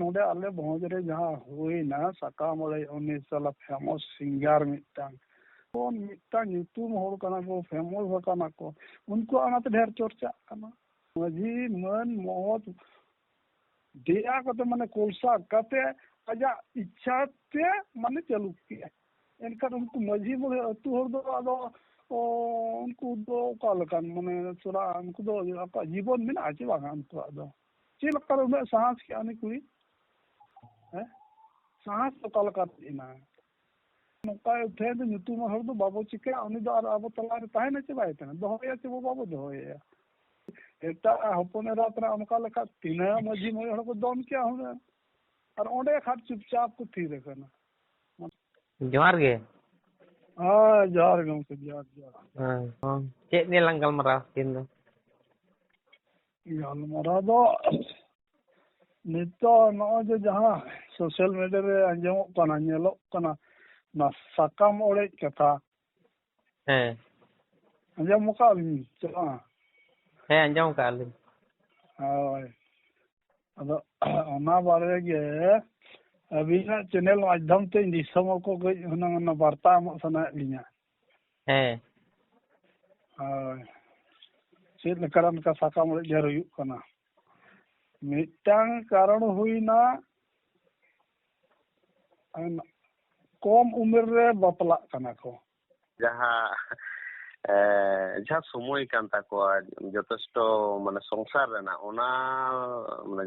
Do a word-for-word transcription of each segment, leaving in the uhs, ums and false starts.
ᱱᱚᱰᱮ ᱟᱞᱮ ᱵᱷᱚᱸᱡᱽ ᱨᱮ ᱡᱟᱦᱟᱸ ᱦᱩᱭᱱᱟ, ᱥᱟᱠᱟᱢ ᱚᱲᱮᱡ, ᱩᱱᱤ ᱥᱟᱞᱟ famous singer ᱢᱤᱫᱴᱟᱝ, ᱩᱱ ᱢᱤᱫᱴᱟᱝ ᱧᱩᱛᱩᱢ ᱦᱚᱲ ᱠᱟᱱᱟ ᱠᱚ, famous ᱟᱠᱟᱱᱟ ᱠᱚ, ᱩᱱᱠᱩᱣᱟᱜ ᱚᱱᱟᱛᱮ ᱰᱷᱮᱨ ᱪᱚᱨᱪᱟᱜ ᱠᱟᱱᱟ᱾ ᱢᱟᱹᱡᱷᱤ ᱢᱟᱹᱱ ᱢᱚᱦᱚᱛ ᱫᱮᱭᱟ ᱠᱟᱛᱮ, ᱢᱟᱱᱮ ᱠᱚᱞᱥᱟ ᱠᱟᱛᱮ ᱟᱡᱟᱜ ᱤᱪᱪᱷᱟ ᱛᱮ, ᱢᱟᱱᱮ ᱪᱟᱹᱞᱩ ᱠᱮᱜᱼᱟ᱾ ᱮᱱᱠᱷᱟᱱ ᱩᱱᱠᱩ ᱢᱟᱹᱡᱷᱤ ᱢᱚᱬᱮ ᱟᱹᱛᱩ ᱦᱚᱲ ᱫᱚ ᱟᱫᱚ, ᱚ, ᱩᱱᱠᱩ ᱫᱚ ᱚᱠᱟ ᱞᱮᱠᱟᱱ, ᱢᱟᱱᱮ ᱛᱷᱚᱲᱟ ᱩᱱᱠᱩ ᱫᱚ ᱟᱠᱚᱣᱟᱜ ᱡᱤᱵᱚᱱ ᱢᱮᱱᱟᱜᱼᱟ ᱪᱮ ᱵᱟᱝᱟ ᱩᱱᱠᱩᱣᱟᱜ ᱫᱚ? ᱪᱮᱫ ᱞᱮᱠᱟ ᱨᱮ ᱩᱱᱟᱹᱜ ᱥᱟᱦᱟᱥ ᱠᱮᱜᱼᱟ ᱩᱱᱤ ᱠᱩᱲᱤ? ᱦᱮᱸ? ᱥᱟᱦᱟᱥ ᱚᱠᱟ ᱞᱮᱠᱟ ᱨᱮ ᱮᱱᱟ? ᱱᱚᱝᱠᱟ ᱴᱷᱮᱱ ᱫᱚ ᱧᱩᱛᱩᱢᱟᱱ ᱦᱚᱲ ᱫᱚ ᱵᱟᱵᱚ ᱪᱤᱠᱟᱹᱭᱟ, ᱩᱱᱤ ᱫᱚ ᱟᱨ ᱟᱵᱚ ᱛᱟᱞᱟ ᱨᱮ ᱛᱟᱦᱮᱱᱟ ᱪᱮ ᱵᱟᱭ ᱛᱟᱦᱮᱱᱟ? ᱫᱚᱦᱚᱭᱟ ᱪᱮ ᱵᱚ ᱵᱟᱵᱚ ᱫᱚᱦᱚᱭᱟ? ᱮᱴᱟᱜ ᱦᱚᱯᱚᱱ ᱮᱨᱟ ᱛᱮᱱᱟᱜ ᱚᱱᱠᱟ ᱞᱮᱠᱟ ᱛᱤᱱᱟᱹᱜ ᱢᱟᱹᱡᱷᱤ ᱢᱚᱬᱮ ᱦᱚᱲ ᱠᱚ ᱫᱚᱱ ᱠᱮᱜᱼᱟ ᱦᱩᱱᱟᱹᱝ, ᱟᱨ ᱚᱸᱰᱮ ᱠᱷᱟᱱ ᱪᱩᱯᱪᱟᱯ ᱠᱚ ᱛᱷᱤᱨ ᱟᱠᱟᱱᱟ᱾ ᱡᱚᱦᱟᱨ ᱜᱮ᱾ ᱦᱮᱸ, ᱡᱚᱦᱟᱨ ᱜᱮ ᱜᱚᱢᱠᱮ, ᱡᱚᱦᱟᱨ, ᱡᱚᱦᱟᱨ᱾ ᱦᱮᱸ, ᱦᱮᱸ᱾ ᱪᱮᱫ ᱱᱤᱭᱮ ᱞᱟᱝ ᱜᱟᱞᱢᱟᱨᱟᱣᱟ ᱛᱮᱦᱮᱧ ᱫᱚ? ᱜᱟᱞᱢᱟᱨᱟᱣ ᱫᱚ ᱱᱤᱛᱚᱜ ᱱᱚᱜᱼᱚᱭ ᱡᱮ ᱡᱟᱦᱟᱸ social media ᱨᱮ ᱟᱸᱡᱚᱢᱚᱜ ᱠᱟᱱᱟ, ᱧᱮᱞᱚᱜ ᱠᱟᱱᱟ, ᱚᱱᱟ ᱥᱟᱠᱟᱢ ᱚᱲᱮᱡ ᱠᱟᱛᱷᱟ᱾ ᱦᱮᱸ᱾ ᱟᱸᱡᱚᱢ ᱟᱠᱟᱫ ᱵᱤᱱ ᱥᱮ ᱵᱟᱝ? ᱦᱮᱸ, ᱟᱸᱡᱚᱢ ᱟᱠᱟᱫ ᱞᱤᱧ᱾ ᱦᱳᱭ᱾ ᱟᱫᱚ ᱚᱱᱟ ᱵᱟᱨᱮ ᱜᱮ ᱟᱹᱵᱤᱱᱟᱜ channel ᱢᱟᱫᱽᱫᱷᱚᱢ ᱛᱮ ᱫᱤᱥᱚᱢ ᱦᱚᱲ ᱠᱚ ᱠᱟᱹᱡ ᱦᱩᱱᱟᱹᱝ ᱚᱱᱟ ᱵᱟᱨᱛᱟ ᱮᱢᱚᱜ ᱥᱟᱱᱟᱭᱮᱫ ᱞᱤᱧᱟ᱾ ᱦᱮᱸ᱾ ᱦᱳᱭ᱾ ᱪᱮᱫ ᱞᱮᱠᱟᱱ ᱚᱱᱠᱟ ᱥᱟᱠᱟᱢ ᱚᱲᱮᱡ ᱰᱷᱮᱨ ᱦᱩᱭᱩᱜ ᱠᱟᱱᱟ? ᱢᱤᱫᱴᱟᱝ ᱠᱟᱨᱚᱱ ᱦᱩᱭᱱᱟ, ᱠᱚᱢ ᱩᱢᱮᱨ ᱨᱮ ᱵᱟᱯᱞᱟᱜ ᱠᱟᱱᱟ ᱠᱚ᱾ ᱡᱟᱦᱟᱸ, ᱮ, ᱡᱟᱦᱟᱸ ᱥᱚᱢᱚᱭ ᱠᱟᱱ ᱛᱟᱠᱚᱣᱟ ᱡᱚᱛᱷᱮᱥᱴᱚ, ᱢᱟᱱᱮ, ᱥᱚᱝᱥᱟᱨ ᱨᱮᱱᱟᱜ, ᱚᱱᱟ, ᱢᱟᱱᱮ,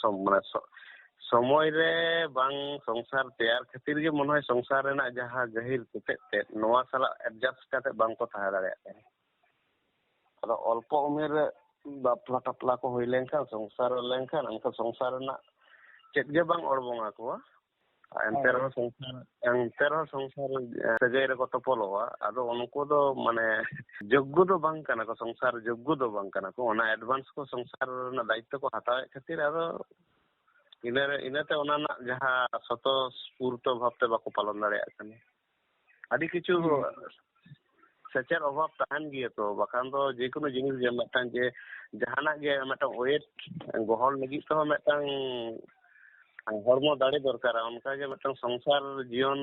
ᱥᱚᱢ-, ᱢᱟᱱᱮ, ᱥᱚ-, ᱥᱚᱢᱚᱭ ᱨᱮ ᱵᱟᱝ ᱥᱚᱝᱥᱟᱨ ᱛᱮᱭᱟᱨ ᱠᱷᱟᱹᱛᱤᱨ ᱜᱮ ᱢᱚᱱᱮ ᱦᱚᱭ ᱥᱚᱝᱥᱟᱨ ᱨᱮᱱᱟᱜ ᱡᱟᱦᱟᱸ ᱜᱟᱹᱦᱤᱨ ᱥᱮᱪᱮᱫ ᱛᱮᱫ, ᱱᱚᱣᱟ ᱥᱟᱞᱟᱜ adjust ᱠᱟᱛᱮ ᱵᱟᱝ ᱠᱚ ᱛᱟᱦᱮᱸ ᱫᱟᱲᱮᱭᱟᱜ ᱠᱟᱱᱟ᱾ ᱟᱫᱚ ᱚᱞᱯᱚ ᱩᱢᱮᱨ ᱨᱮ ᱵᱟᱯᱞᱟ ᱴᱟᱯᱞᱟ ᱠᱚ ᱦᱩᱭ ᱞᱮᱱᱠᱷᱟᱱ, ᱥᱚᱝᱥᱟᱨ ᱞᱮᱱᱠᱷᱟᱱ, ᱮᱱᱠᱷᱟᱱ ᱥᱚᱝᱥᱟᱨ ᱨᱮᱱᱟᱜ ᱪᱮᱫ ᱜᱮ ᱵᱟᱝ ᱚᱲᱵᱚᱝ ᱟᱠᱚᱣᱟ᱾ ᱮᱱᱛᱮ ᱦᱳᱭ᱾ ᱨᱮᱦᱚᱸ ᱥᱚᱝᱥᱟᱨ, ᱮᱱᱛᱮ ᱨᱮᱦᱚᱸ ᱥᱚᱝᱥᱟᱨ, ᱮ, ᱥᱟᱹᱜᱟᱹᱭ ᱨᱮᱠᱚ ᱛᱚᱯᱚᱞᱚᱜᱼᱟ᱾ ᱟᱫᱚ ᱩᱱᱠᱩ ᱫᱚ, ᱢᱟᱱᱮ, ᱡᱳᱜᱽᱜᱚ ᱫᱚ ᱵᱟᱝ ᱠᱟᱱᱟ ᱠᱚ, ᱥᱚᱝᱥᱟᱨ ᱡᱳᱜᱽᱜᱚ ᱫᱚ ᱵᱟᱝ ᱠᱟᱱᱟ ᱠᱚ᱾ ᱚᱱᱟ advance ᱠᱚ ᱥᱚᱝᱥᱟᱨ ᱨᱮᱱᱟᱜ ᱫᱟᱭᱤᱛᱛᱚ ᱠᱚ ᱦᱟᱛᱟᱣᱮᱫ ᱠᱷᱟᱹᱛᱤᱨ ᱟᱫᱚ ᱤᱱᱟᱹ, ᱤᱱᱟᱹᱛᱮ ᱚᱱᱟ ᱨᱮᱱᱟᱜ ᱡᱟᱦᱟᱸ ᱥᱚᱛᱚᱥᱯᱩᱨᱛᱚ ᱵᱷᱟᱵᱽᱛᱮ ᱵᱟᱠᱚ ᱯᱟᱞᱚᱱ ᱫᱟᱲᱮᱭᱟᱜ ᱠᱟᱱᱟ᱾ ᱟᱹᱰᱤ ᱠᱤᱪᱷᱩ ᱦᱩᱸ᱾ ᱥᱮᱪᱮᱫ ᱚᱵᱷᱟᱵᱽ ᱛᱟᱦᱮᱱ ᱜᱮᱭᱟ ᱛᱚ, ᱵᱟᱠᱷᱟᱱ ᱫᱚ ᱡᱮᱠᱳᱱᱳ ᱡᱤᱱᱤᱥ ᱜᱮ ᱢᱤᱫᱴᱟᱝ, ᱡᱮ ᱡᱟᱦᱟᱱᱟᱜ ᱜᱮ ᱢᱤᱫᱴᱟᱝ weight ᱜᱚᱦᱚᱲ ᱞᱟᱹᱜᱤᱫ ᱛᱮᱦᱚᱸ ᱢᱤᱫᱴᱟᱝ ᱦᱚᱲᱢᱚ ᱫᱟᱲᱮ ᱫᱚᱨᱠᱟᱨᱟ, ᱚᱱᱠᱟᱜᱮ ᱢᱤᱫᱴᱟᱝ ᱥᱚᱝᱥᱟᱨ ᱡᱤᱭᱚᱱ,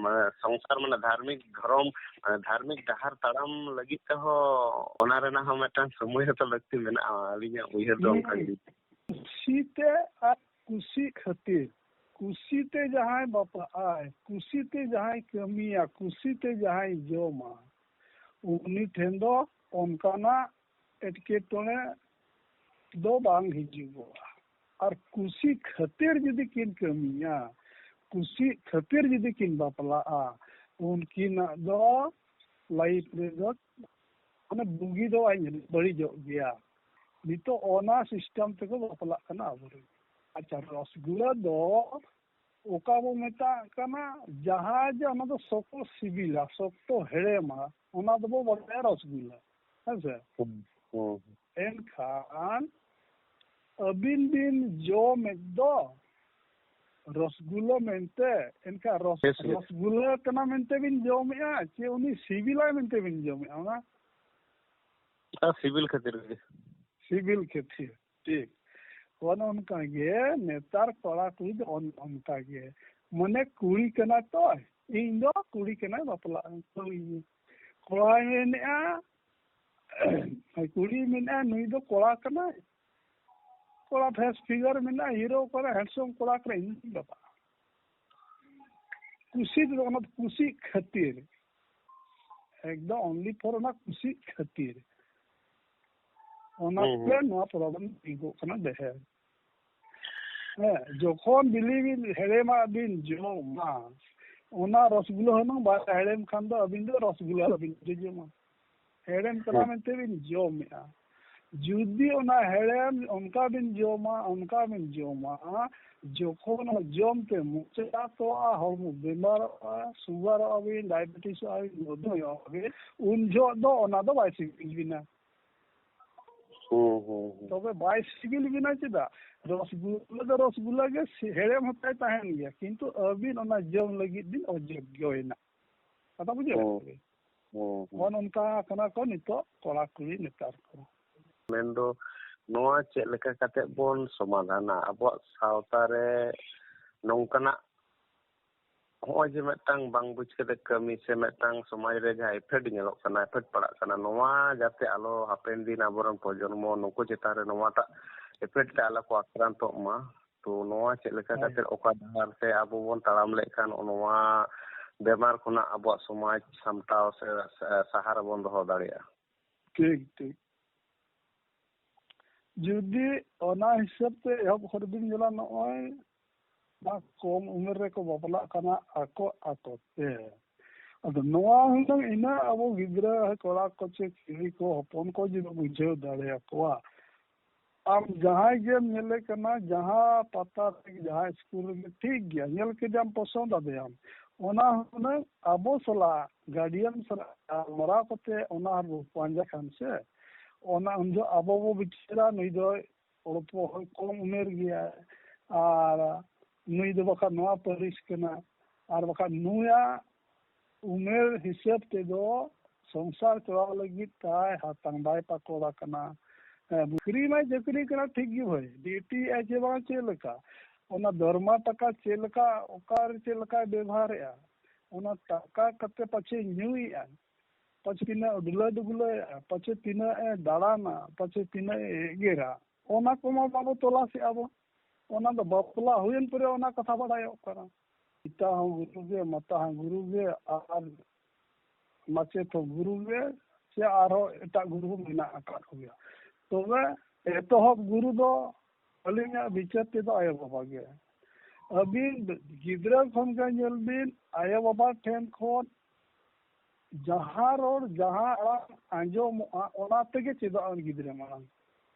ᱢᱟᱱᱮ ᱥᱚᱝᱥᱟᱨ ᱢᱟᱱᱮ ᱫᱷᱟᱨᱢᱤᱠ ᱫᱷᱚᱨᱚᱢ, ᱢᱟᱱᱮ ᱫᱷᱟᱨᱢᱤᱠ ᱰᱟᱦᱟᱨ ᱛᱟᱲᱟᱢ ᱞᱟᱹᱜᱤᱫ ᱛᱮᱦᱚᱸ ᱚᱱᱟ ᱨᱮᱱᱟᱜ ᱦᱚᱸ ᱢᱤᱫᱴᱟᱝ ᱥᱚᱢᱚᱭ ᱦᱚᱸᱛᱚ ᱞᱟᱹᱠᱛᱤ ᱢᱮᱱᱟᱜᱼᱟ᱾ ᱟᱹᱞᱤᱧᱟᱜ ᱩᱭᱦᱟᱹᱨ ᱫᱚ ᱚᱱᱠᱟ ᱜᱮ᱾ ᱠᱩᱥᱤᱛᱮ ᱟᱨ ᱠᱩᱥᱤ ᱠᱷᱟᱹᱛᱤᱨ, ᱠᱩᱥᱤᱛᱮ ᱡᱟᱦᱟᱸᱭ ᱵᱟᱯᱞᱟᱜᱼᱟᱭ, ᱠᱩᱥᱤᱛᱮ ᱡᱟᱦᱟᱸᱭ ᱠᱟᱹᱢᱤᱭᱟ, ᱠᱩᱥᱤᱛᱮ ᱡᱟᱦᱟᱸᱭ ᱡᱚᱢᱟ, ᱩᱱᱤ ᱴᱷᱮᱱ ᱫᱚ ᱚᱱᱠᱟᱱᱟᱜ ᱮᱴᱠᱮᱴᱚᱬᱮ ᱫᱚ ᱵᱟᱝ ᱦᱤᱡᱩᱜᱚᱜᱼᱟ᱾ ᱟᱨ ᱠᱩᱥᱤ ᱠᱷᱟᱹᱛᱤᱨ ᱡᱩᱫᱤ ᱠᱤᱱ ᱠᱟᱹᱢᱤᱭᱟ, ᱠᱩᱥᱤ ᱠᱷᱟᱹᱛᱤᱨ ᱡᱩᱫᱤ ᱠᱤᱱ ᱵᱟᱯᱞᱟᱜᱼᱟ, ᱩᱱᱠᱤᱱᱟᱜ ᱫᱚ ᱞᱟᱭᱤᱯᱷ ᱨᱮᱫᱚ ᱢᱟᱱᱮ ᱵᱩᱜᱤ ᱫᱚ ᱵᱟᱭ ᱧᱮᱞ, ᱵᱟᱹᱲᱤᱡᱚᱜ ᱜᱮᱭᱟ᱾ ᱱᱤᱛᱚᱜ ᱚᱱᱟ ᱥᱤᱥᱴᱮᱢ ᱛᱮᱠᱚ ᱵᱟᱯᱞᱟᱜ ᱠᱟᱱᱟ ᱟᱵᱚᱨᱮᱱ᱾ ᱟᱪᱪᱷᱟ, ᱨᱚᱥᱜᱩᱞᱟᱹ ᱫᱚ ᱚᱠᱟ ᱵᱚ ᱢᱮᱛᱟᱜ ᱠᱟᱱᱟ, ᱡᱟᱦᱟᱸ ᱡᱮ ᱚᱱᱟ ᱫᱚ ᱥᱚᱠᱛᱚ ᱥᱤᱵᱤᱞᱟ, ᱥᱚᱠᱛᱚ ᱦᱮᱲᱮᱢᱟ, ᱚᱱᱟ ᱫᱚᱵᱚ ᱵᱟᱲᱟᱭᱟ ᱨᱚᱥᱜᱩᱞᱟᱹ, ᱦᱮᱸ ᱥᱮ? ᱦᱩᱸ, ᱦᱩᱸ, ᱦᱩᱸ᱾ ᱮᱱᱠᱷᱟᱱ ᱟᱹᱵᱤᱱ ᱵᱤᱱ ᱡᱚᱢᱮᱫ ᱫᱚ ᱨᱚᱥᱜᱩᱞᱟᱹ ᱢᱮᱱᱛᱮ, ᱮᱱᱠᱷᱟᱱ ᱨᱚᱥ-, ᱦᱮᱸ, ᱥᱮ᱾ ᱨᱚᱥᱜᱩᱞᱟᱹ ᱠᱟᱱᱟ ᱢᱮᱱᱛᱮ ᱵᱤᱱ ᱡᱚᱢᱮᱫᱼᱟ ᱪᱮ ᱩᱱᱤ ᱥᱤᱵᱤᱞᱟᱭ ᱢᱮᱱᱛᱮ ᱵᱤᱱ ᱡᱚᱢᱮᱫᱼᱟ? ᱚᱱᱟ ᱟᱨ ᱥᱤᱵᱤᱞ ᱠᱷᱟᱹᱛᱤᱨ ᱜᱮ᱾ ᱥᱤᱵᱤᱞ ᱠᱷᱟᱹᱛᱤᱨ, ᱴᱷᱤᱠ᱾ ᱚᱱᱮ ᱚᱱᱠᱟ ᱜᱮ ᱱᱮᱛᱟᱨ ᱠᱚᱲᱟ ᱠᱩᱲᱤ ᱫᱚ ᱚᱱ-, ᱚᱱᱠᱟ ᱜᱮ᱾ ᱢᱟᱱᱮ ᱠᱩᱲᱤ ᱠᱟᱱᱟ ᱛᱚ, ᱤᱧ ᱫᱚ ᱠᱩᱲᱤ ᱠᱟᱱᱟᱭ, ᱵᱟᱯᱞᱟᱜ ᱟᱹᱧ, ᱠᱩᱲᱤ ᱜᱮ᱾ ᱠᱚᱲᱟᱭ ᱢᱮᱱᱮᱫᱼᱟ, ᱠᱩᱲᱤ ᱢᱮᱱᱮᱫᱼᱟ, ᱱᱩᱭ ᱫᱚ ᱠᱚᱲᱟ ᱠᱟᱱᱟᱭ, ᱠᱚᱲᱟ ᱯᱷᱮᱥ ᱯᱷᱤᱜᱟᱨ ᱢᱮᱱᱟᱜᱼᱟ, ᱦᱤᱨᱳ ᱠᱟᱱᱟᱭ, ᱦᱮᱱᱰᱥᱚᱢ ᱠᱚᱲᱟ ᱠᱟᱱᱟᱭ, ᱤᱧ ᱫᱚ ᱵᱟᱯᱞᱟᱜᱼᱟ᱾ ᱠᱩᱥᱤ ᱫᱚ, ᱚᱱᱟ ᱫᱚ ᱠᱩᱥᱤ ᱠᱷᱟᱹᱛᱤᱨ, ᱮᱠᱫᱚᱢ only for ᱚᱱᱟ ᱠᱩᱥᱤ ᱠᱷᱟᱹᱛᱤᱨ᱾ ᱚᱱᱟ ᱦᱩᱸ, ᱦᱩᱸ᱾ ᱛᱮ ᱱᱚᱣᱟ ᱯᱨᱚᱵᱞᱮᱢ ᱛᱤᱸᱜᱩᱜ ᱠᱟᱱᱟ ᱰᱷᱮᱨ᱾ ᱦᱮᱸ, ᱡᱚᱠᱷᱚᱱ ᱵᱤᱞᱤ ᱵᱤᱱ ᱦᱮᱲᱮᱢᱟᱜ ᱵᱤᱱ ᱡᱚᱢᱟ, ᱚᱱᱟ ᱨᱚᱥᱜᱩᱞᱟᱹ ᱦᱩᱱᱟᱹᱝ ᱵᱟᱭ ᱦᱮᱲᱮᱢ ᱠᱷᱟᱱ ᱫᱚ ᱟᱹᱵᱤᱱ ᱫᱚ ᱨᱚᱥᱜᱩᱞᱟᱹ ᱵᱟᱵᱤᱱ ᱡᱚᱡᱚᱢᱟ᱾ ᱦᱮᱲᱮᱢ ᱠᱟᱱᱟ ᱦᱩᱸ᱾ ᱢᱮᱱᱛᱮ ᱵᱤᱱ ᱡᱚᱢᱮᱜᱼᱟ᱾ ᱡᱩᱫᱤ ᱚᱱᱟ ᱦᱮᱲᱮᱢ ᱚᱱᱠᱟ ᱵᱤᱱ ᱡᱚᱢᱟ, ᱚᱱᱠᱟ ᱵᱤᱱ ᱡᱚᱢᱟ, ᱡᱚᱠᱷᱚᱱ ᱚᱱᱟ ᱡᱚᱢ ᱛᱮ ᱢᱚᱪᱟ ᱛᱚᱣᱟ, ᱦᱚᱲᱢᱚ ᱵᱮᱢᱟᱨᱚᱜᱼᱟ, ᱥᱩᱜᱟᱨᱚᱜᱼᱟ ᱵᱤᱱ, ᱰᱟᱭᱟᱵᱮᱴᱤᱥᱚᱜᱼᱟ ᱵᱤᱱ, ᱢᱚᱫᱷᱩᱢᱮᱦᱚᱜᱼᱟ ᱵᱤᱱ, ᱩᱱ ᱡᱚᱦᱚᱜ ᱫᱚ ᱚᱱᱟ ᱫᱚ ᱵᱟᱭ ᱥᱤᱵᱤᱞ ᱵᱤᱱᱟ᱾ ᱦᱩᱸ, ᱦᱩᱸ, ᱦᱩᱸ᱾ ᱛᱚᱵᱮ ᱵᱟᱭ ᱥᱤᱵᱤᱞ ᱵᱤᱱᱟ ᱪᱮᱫᱟᱜ? ᱨᱚᱥᱜᱩᱞᱟᱹ ᱫᱚ ᱨᱚᱥᱜᱩᱞᱟᱹ ᱜᱮ, ᱥᱤ-, ᱦᱮᱲᱮᱢ ᱦᱚᱸᱛᱟᱭ ᱛᱟᱦᱮᱱ ᱜᱮᱭᱟ, ᱠᱤᱱᱛᱩ ᱟᱹᱵᱤᱱ ᱚᱱᱟ ᱡᱚᱢ ᱞᱟᱹᱜᱤᱫ ᱵᱤᱱ ᱚᱡᱳᱜᱽᱜᱚᱭᱮᱱᱟ᱾ ᱠᱟᱛᱷᱟ ᱵᱩᱡᱷᱟᱹᱣ? ᱦᱩᱸ᱾ ᱦᱩᱸ, ᱦᱩᱸ᱾ ᱱᱚᱜᱼᱚ ᱱᱚᱝᱠᱟ ᱠᱟᱱᱟ ᱠᱚ ᱱᱤᱛᱚᱜ ᱠᱚᱲᱟ ᱠᱩᱲᱤ ᱱᱮᱛᱟᱨ ᱠᱚ᱾ ᱢᱮᱱᱫᱚ ᱱᱚᱣᱟ ᱪᱮᱫ ᱞᱮᱠᱟ ᱠᱟᱛᱮ ᱵᱚᱱ ᱥᱚᱢᱟᱫᱷᱟᱱᱟ? ᱟᱵᱚᱣᱟᱜ ᱥᱟᱶᱛᱟ ᱨᱮ ᱱᱚᱝᱠᱟᱱᱟᱜ, ᱦᱚᱸᱜᱼᱚᱭ ᱡᱮ ᱢᱤᱫᱴᱟᱝ ᱵᱟᱝ ᱵᱩᱡᱽ ᱠᱟᱛᱮ ᱠᱟᱹᱢᱤ ᱥᱮ ᱢᱤᱫᱴᱟᱝ ᱥᱚᱢᱟᱡᱽ ᱨᱮ ᱡᱟᱦᱟᱸ effect ᱧᱮᱞᱚᱜ ᱠᱟᱱᱟ, effect ᱯᱟᱲᱟᱜ ᱠᱟᱱᱟ, ᱱᱚᱣᱟ ᱡᱟᱛᱮ ᱟᱞᱚ ᱦᱟᱯᱮᱱ ᱫᱤᱱ ᱟᱵᱚᱨᱮᱱ ᱯᱨᱚᱡᱚᱱᱢᱚ ᱱᱩᱠᱩ ᱪᱮᱛᱟᱱ ᱨᱮ ᱱᱚᱣᱟᱴᱟᱜ effect ᱛᱮ ᱟᱞᱚ ᱠᱚ ᱟᱠᱨᱟᱱᱛᱚᱜ ᱢᱟ᱾ ᱛᱚ ᱱᱚᱣᱟ ᱪᱮᱫ ᱞᱮᱠᱟ ᱦᱳᱭ᱾ ᱠᱟᱛᱮ ᱚᱠᱟ ᱰᱟᱦᱟᱨ ᱛᱮ ᱟᱵᱚ ᱵᱚᱱ ᱛᱟᱲᱟᱢ ᱞᱮᱠᱷᱟᱱ ᱱᱚᱣᱟ ᱵᱮᱢᱟᱨ ᱠᱷᱚᱱᱟᱜ ᱟᱵᱚᱣᱟᱜ ᱥᱚᱢᱟᱡᱽ ᱥᱟᱢᱴᱟᱣ ᱥᱮ, ᱥᱮ ᱥᱟᱦᱟ ᱨᱮᱵᱚᱱ ᱫᱚᱦᱚ ᱫᱟᱲᱮᱭᱟᱜᱼᱟ? ᱴᱷᱤᱠ, ᱴᱷᱤᱠ᱾ ᱡᱩᱫᱤ ᱚᱱᱟ ᱦᱤᱥᱟᱹᱵ ᱛᱮ ᱮᱦᱚᱵ ᱠᱷᱚᱱ ᱵᱤᱱ ᱧᱮᱞᱟ, ᱱᱚᱜᱼᱚᱭ ᱱᱚᱣᱟ ᱠᱚᱢ ᱩᱢᱮᱨ ᱨᱮᱠᱚ ᱵᱟᱯᱞᱟᱜ ᱠᱟᱱᱟ ᱟᱠᱚ ᱟᱠᱚ ᱛᱮ᱾ ᱟᱫᱚ ᱱᱚᱣᱟ ᱦᱩᱱᱟᱹᱝ ᱤᱱᱟᱹ ᱟᱵᱚ ᱜᱤᱫᱽᱨᱟᱹ ᱠᱚᱲᱟ ᱠᱚ ᱪᱮ ᱠᱩᱲᱤ ᱠᱚ ᱦᱚᱯᱚᱱ ᱠᱚ ᱡᱩᱫᱤ ᱵᱩᱡᱷᱟᱹᱣ ᱫᱟᱲᱮᱭᱟᱠᱚᱣᱟ, ᱟᱢ ᱡᱟᱦᱟᱸᱭ ᱜᱮᱢ ᱧᱮᱞᱮ ᱠᱟᱱᱟ, ᱡᱟᱦᱟᱸ ᱯᱟᱛᱟ ᱨᱮ, ᱡᱟᱦᱟᱸ ᱥᱠᱩᱞ ᱨᱮᱜᱮ ᱴᱷᱤᱠ ᱜᱮᱭᱟ, ᱧᱮᱞ ᱠᱮᱫᱮᱭᱟᱢ, ᱯᱚᱥᱚᱸᱫ ᱟᱫᱮᱭᱟᱢ, ᱚᱱᱟ ᱦᱩᱱᱟᱹᱝ ᱟᱵᱚ ᱥᱟᱞᱟᱜ, ᱜᱟᱨᱰᱤᱭᱟᱱ ᱥᱟᱞᱟᱜ ᱜᱟᱞᱢᱟᱨᱟᱣ ᱠᱟᱛᱮ ᱚᱱᱟ ᱵᱚ ᱯᱟᱸᱡᱟ ᱠᱷᱟᱱ ᱥᱮ, ᱚᱱᱟ ᱩᱱ ᱡᱚᱦᱚᱜ ᱟᱵᱚ ᱵᱚ ᱵᱤᱪᱟᱹᱨᱟ, ᱱᱩᱭ ᱫᱚ ᱚᱞᱯᱚ ᱠᱚᱢ ᱩᱢᱮᱨ ᱜᱮᱭᱟᱭ, ᱟᱨ ᱱᱩᱭ ᱫᱚ ᱵᱟᱠᱷᱟᱱ ᱱᱚᱣᱟ ᱯᱟᱹᱨᱤᱥ ᱠᱟᱱᱟ, ᱟᱨ ᱵᱟᱠᱷᱟᱱ ᱱᱩᱭᱟᱜ ᱩᱢᱮᱨ ᱦᱤᱥᱟᱹᱵ ᱛᱮᱫᱚ ᱥᱚᱝᱥᱟᱨ ᱪᱟᱞᱟᱣ ᱞᱟᱹᱜᱤᱫ ᱛᱟᱭ ᱦᱟᱛᱟᱝ ᱵᱟᱭ ᱯᱟᱠᱚᱲ ᱟᱠᱟᱱᱟ᱾ ᱦᱮᱸ, ᱪᱟᱹᱠᱨᱤ ᱢᱟᱭ ᱪᱟᱹᱠᱨᱤ ᱠᱟᱱᱟ, ᱴᱷᱤᱠ ᱜᱮ ᱵᱷᱟᱹᱭ, ᱰᱤᱭᱩᱴᱤ ᱮᱫᱟᱭ ᱪᱮ ᱵᱟᱝ, ᱪᱮᱫ ᱞᱮᱠᱟ, ᱚᱱᱟ ᱫᱚᱨᱢᱟ ᱴᱟᱠᱟ ᱪᱮᱫ ᱞᱮᱠᱟ, ᱚᱠᱟᱨᱮ ᱪᱮᱫ ᱞᱮᱠᱟᱭ ᱵᱮᱵᱷᱟᱨᱮᱜᱼᱟ, ᱚᱱᱟ ᱴᱟᱠᱟ ᱠᱟᱛᱮ ᱯᱟᱪᱷᱮ ᱧᱩᱭᱮᱜᱼᱟ, ᱯᱟᱪᱷᱮ ᱛᱤᱱᱟᱹᱜ ᱰᱩᱞᱟᱹ ᱰᱩᱜᱽᱞᱟᱹᱭᱮᱜᱼᱟ, ᱯᱟᱪᱷᱮ ᱛᱤᱱᱟᱹᱜ ᱮ ᱫᱟᱬᱟᱱᱟ, ᱯᱟᱪᱷᱮ ᱛᱤᱱᱟᱹᱜ ᱮ ᱮᱜᱮᱨᱟ, ᱚᱱᱟ ᱠᱚᱢᱟ ᱵᱟᱵᱚ ᱛᱚᱞᱟᱥᱮᱜᱼᱟ ᱵᱚ᱾ ᱚᱱᱟ ᱫᱚ ᱵᱟᱯᱞᱟ ᱦᱩᱭᱮᱱ ᱯᱚᱨᱮ ᱚᱱᱟ ᱠᱟᱛᱷᱟ ᱵᱟᱰᱟᱭᱚᱜ ᱠᱟᱱᱟ᱾ ᱯᱤᱛᱟ ᱦᱚᱸ ᱜᱩᱨᱩ ᱜᱮ, ᱢᱟᱛᱟ ᱦᱚᱸ ᱜᱩᱨᱩ ᱜᱮ, ᱟᱨ ᱢᱟᱪᱮᱫ ᱦᱚᱸ ᱜᱩᱨᱩ ᱜᱮ, ᱥᱮ ᱟᱨᱦᱚᱸ ᱮᱴᱟᱜ ᱜᱩᱨᱩ ᱦᱚᱸ ᱢᱮᱱᱟᱜ ᱟᱠᱟᱫ ᱠᱚᱜᱮᱭᱟ᱾ ᱛᱚᱵᱮ ᱮᱛᱚᱦᱚᱵ ᱜᱩᱨᱩ ᱫᱚ ᱟᱹᱞᱤᱧᱟᱜ ᱵᱤᱪᱟᱹᱨ ᱛᱮᱫᱚ ᱟᱭᱳᱼᱵᱟᱵᱟ ᱜᱮ᱾ ᱟᱹᱵᱤᱱ ᱜᱤᱫᱽᱨᱟᱹ ᱠᱷᱚᱱ ᱜᱮ ᱧᱮᱞ ᱵᱤᱱ, ᱟᱭᱳᱼᱵᱟᱵᱟ ᱴᱷᱮᱱ ᱠᱷᱚᱱ ᱡᱟᱦᱟᱸ ᱨᱚᱲ, ᱡᱟᱦᱟᱸ ᱟᱲᱟᱝ ᱟᱸᱡᱚᱢᱚᱜᱼᱟ, ᱚᱱᱟ ᱛᱮᱜᱮ ᱪᱮᱫᱚᱜᱼᱟ ᱩᱱᱤ ᱜᱤᱫᱽᱨᱟᱹ ᱢᱟᱲᱟᱝ᱾